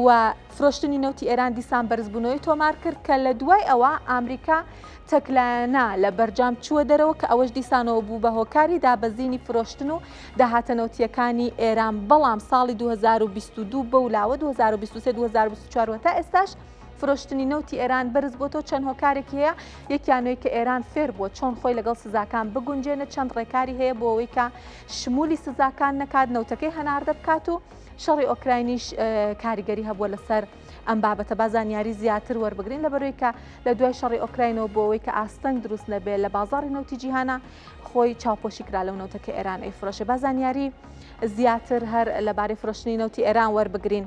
S1: و فرۆشتنی نەوتی ئێران دیسان بەرزبوونەوەی تۆمار کرد کە لە دوای ئەوە ئامریکا تەکلایەنە لە بەرجام چووە دەرەوە کە ئەوەش دیسانەوە بوو بە هۆکاری دابەزینی فرۆشتن و داهاتە نەوتییەکانی ئێران بەڵام ساڵی 2022 بەو لاوە 2023 2024 و تا ئێستاش فرۆشتنی نەوتی ئێران بەرز بۆتەوە چەند هۆکارێکی هەیە، یەکیان ئەوەی کە ئێران فێر بووە چۆن خۆی لەگەڵ سزاکان بگونجێنێت، چەند ڕێکاری هەیە بۆ ئەوەی کە شمولی سزاکان نەکات، نەوتەکەی هەناردە بکات و شەڕی ئۆکراینیش کاریگەری هەبووە لەسەر ئەم بابەتە. با زانیاری زیاتر وەربگرین لەبەرەوەی کە لە دوای شەڕی ئۆکراینەوە بۆ ئەوەی کە ئاستەنگ دروست نەبێت لە بازاڕی نەوتی جیهانە خۆی چاوپۆشی کرا لەو نەوتە کە ئێران ئەیفرۆشێ. با زانیاری زیاتر هەر لەبارەی فرۆشتنی نەوتی ئێران وەربگرین.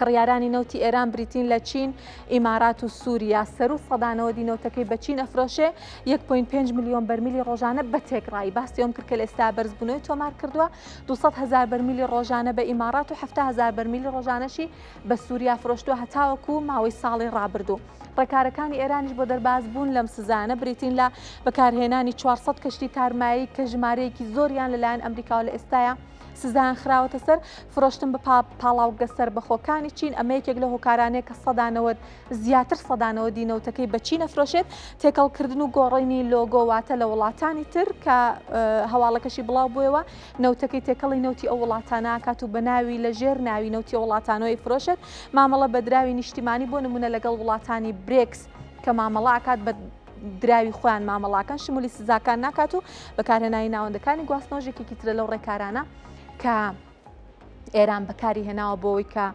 S1: کڕیارانی نەوتی ئێران بریتین لە چین، ئیمارات و سووریا. سەروو سەدا نەوەدی نەوتەکەی بە چین ئەفرۆشێ، یەک پۆینت پێنج ملیۆن بەرمیلی ڕۆژانە بە تێکڕایی. باسی ئەوەم کرد کە لە ئێستا بەرزبوونەوەی تۆمار کردووە، 200 هەزار بەرمیلی ڕۆژانە بە ئیمارات و 70 هەزار بەرمیلی ڕۆژانەشی بە سووریا فرۆشتووە هەتاوەکو ماوەی ساڵی ڕابردوو. ڕێکارەکانی ئێرانیش بۆ دەربازبوون لەم سزایانە بریتین لە بەکارهێنانی 400 کەشتی تارمایی کە ژمارەیەکی زۆریان لەلایەن ئەمریکاوە لە ئێستایا سزایان خراوەتە سەر فرۆشتن بە پاڵاوگە سەربەخۆکانی چین، ئەمە یەکێک لەو هۆکارانەیە کە 90% زیاتر 90% نەوتەکەی بە چین ئەفرۆشێت، تێکەڵکردن و گۆڕینی لۆگۆ واتە لە وڵاتانی تر کە هەواڵەکەشی بڵاو بوویەوە نەوتەکەی تێکەڵی نەوتی ئەو وڵاتانە ئەکات و بە ناوی لە ژێر ناوی نەوتی ئەو وڵاتانەوە ئەیفرۆشێت، مامەڵە بە دراوی نیشتیمانی بۆ نمونە لەگەڵ وڵاتانی برێکس کە مامەڵە ئەکات بە دراوی خۆیان مامەڵاکەن شمولی سزاکان ناکات و بەکارهێنانی ناوەندەکانی گواستنەوەش یەکێکی ترە لەو ڕێکارانە کە. ئێران بەکاری هێناوە بۆ ئەوەی کە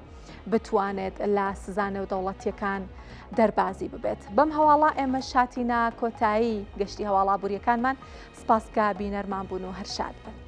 S1: بتوانێت لە سزا نێودەوڵەتیەکان دەربازی ببێت. بەم هەواڵە ئێمە شاتینە کۆتایی گەشتی هەواڵ ئابووریەکانمان، سپاس کە بینەرمان بوون و هەر شاد بن.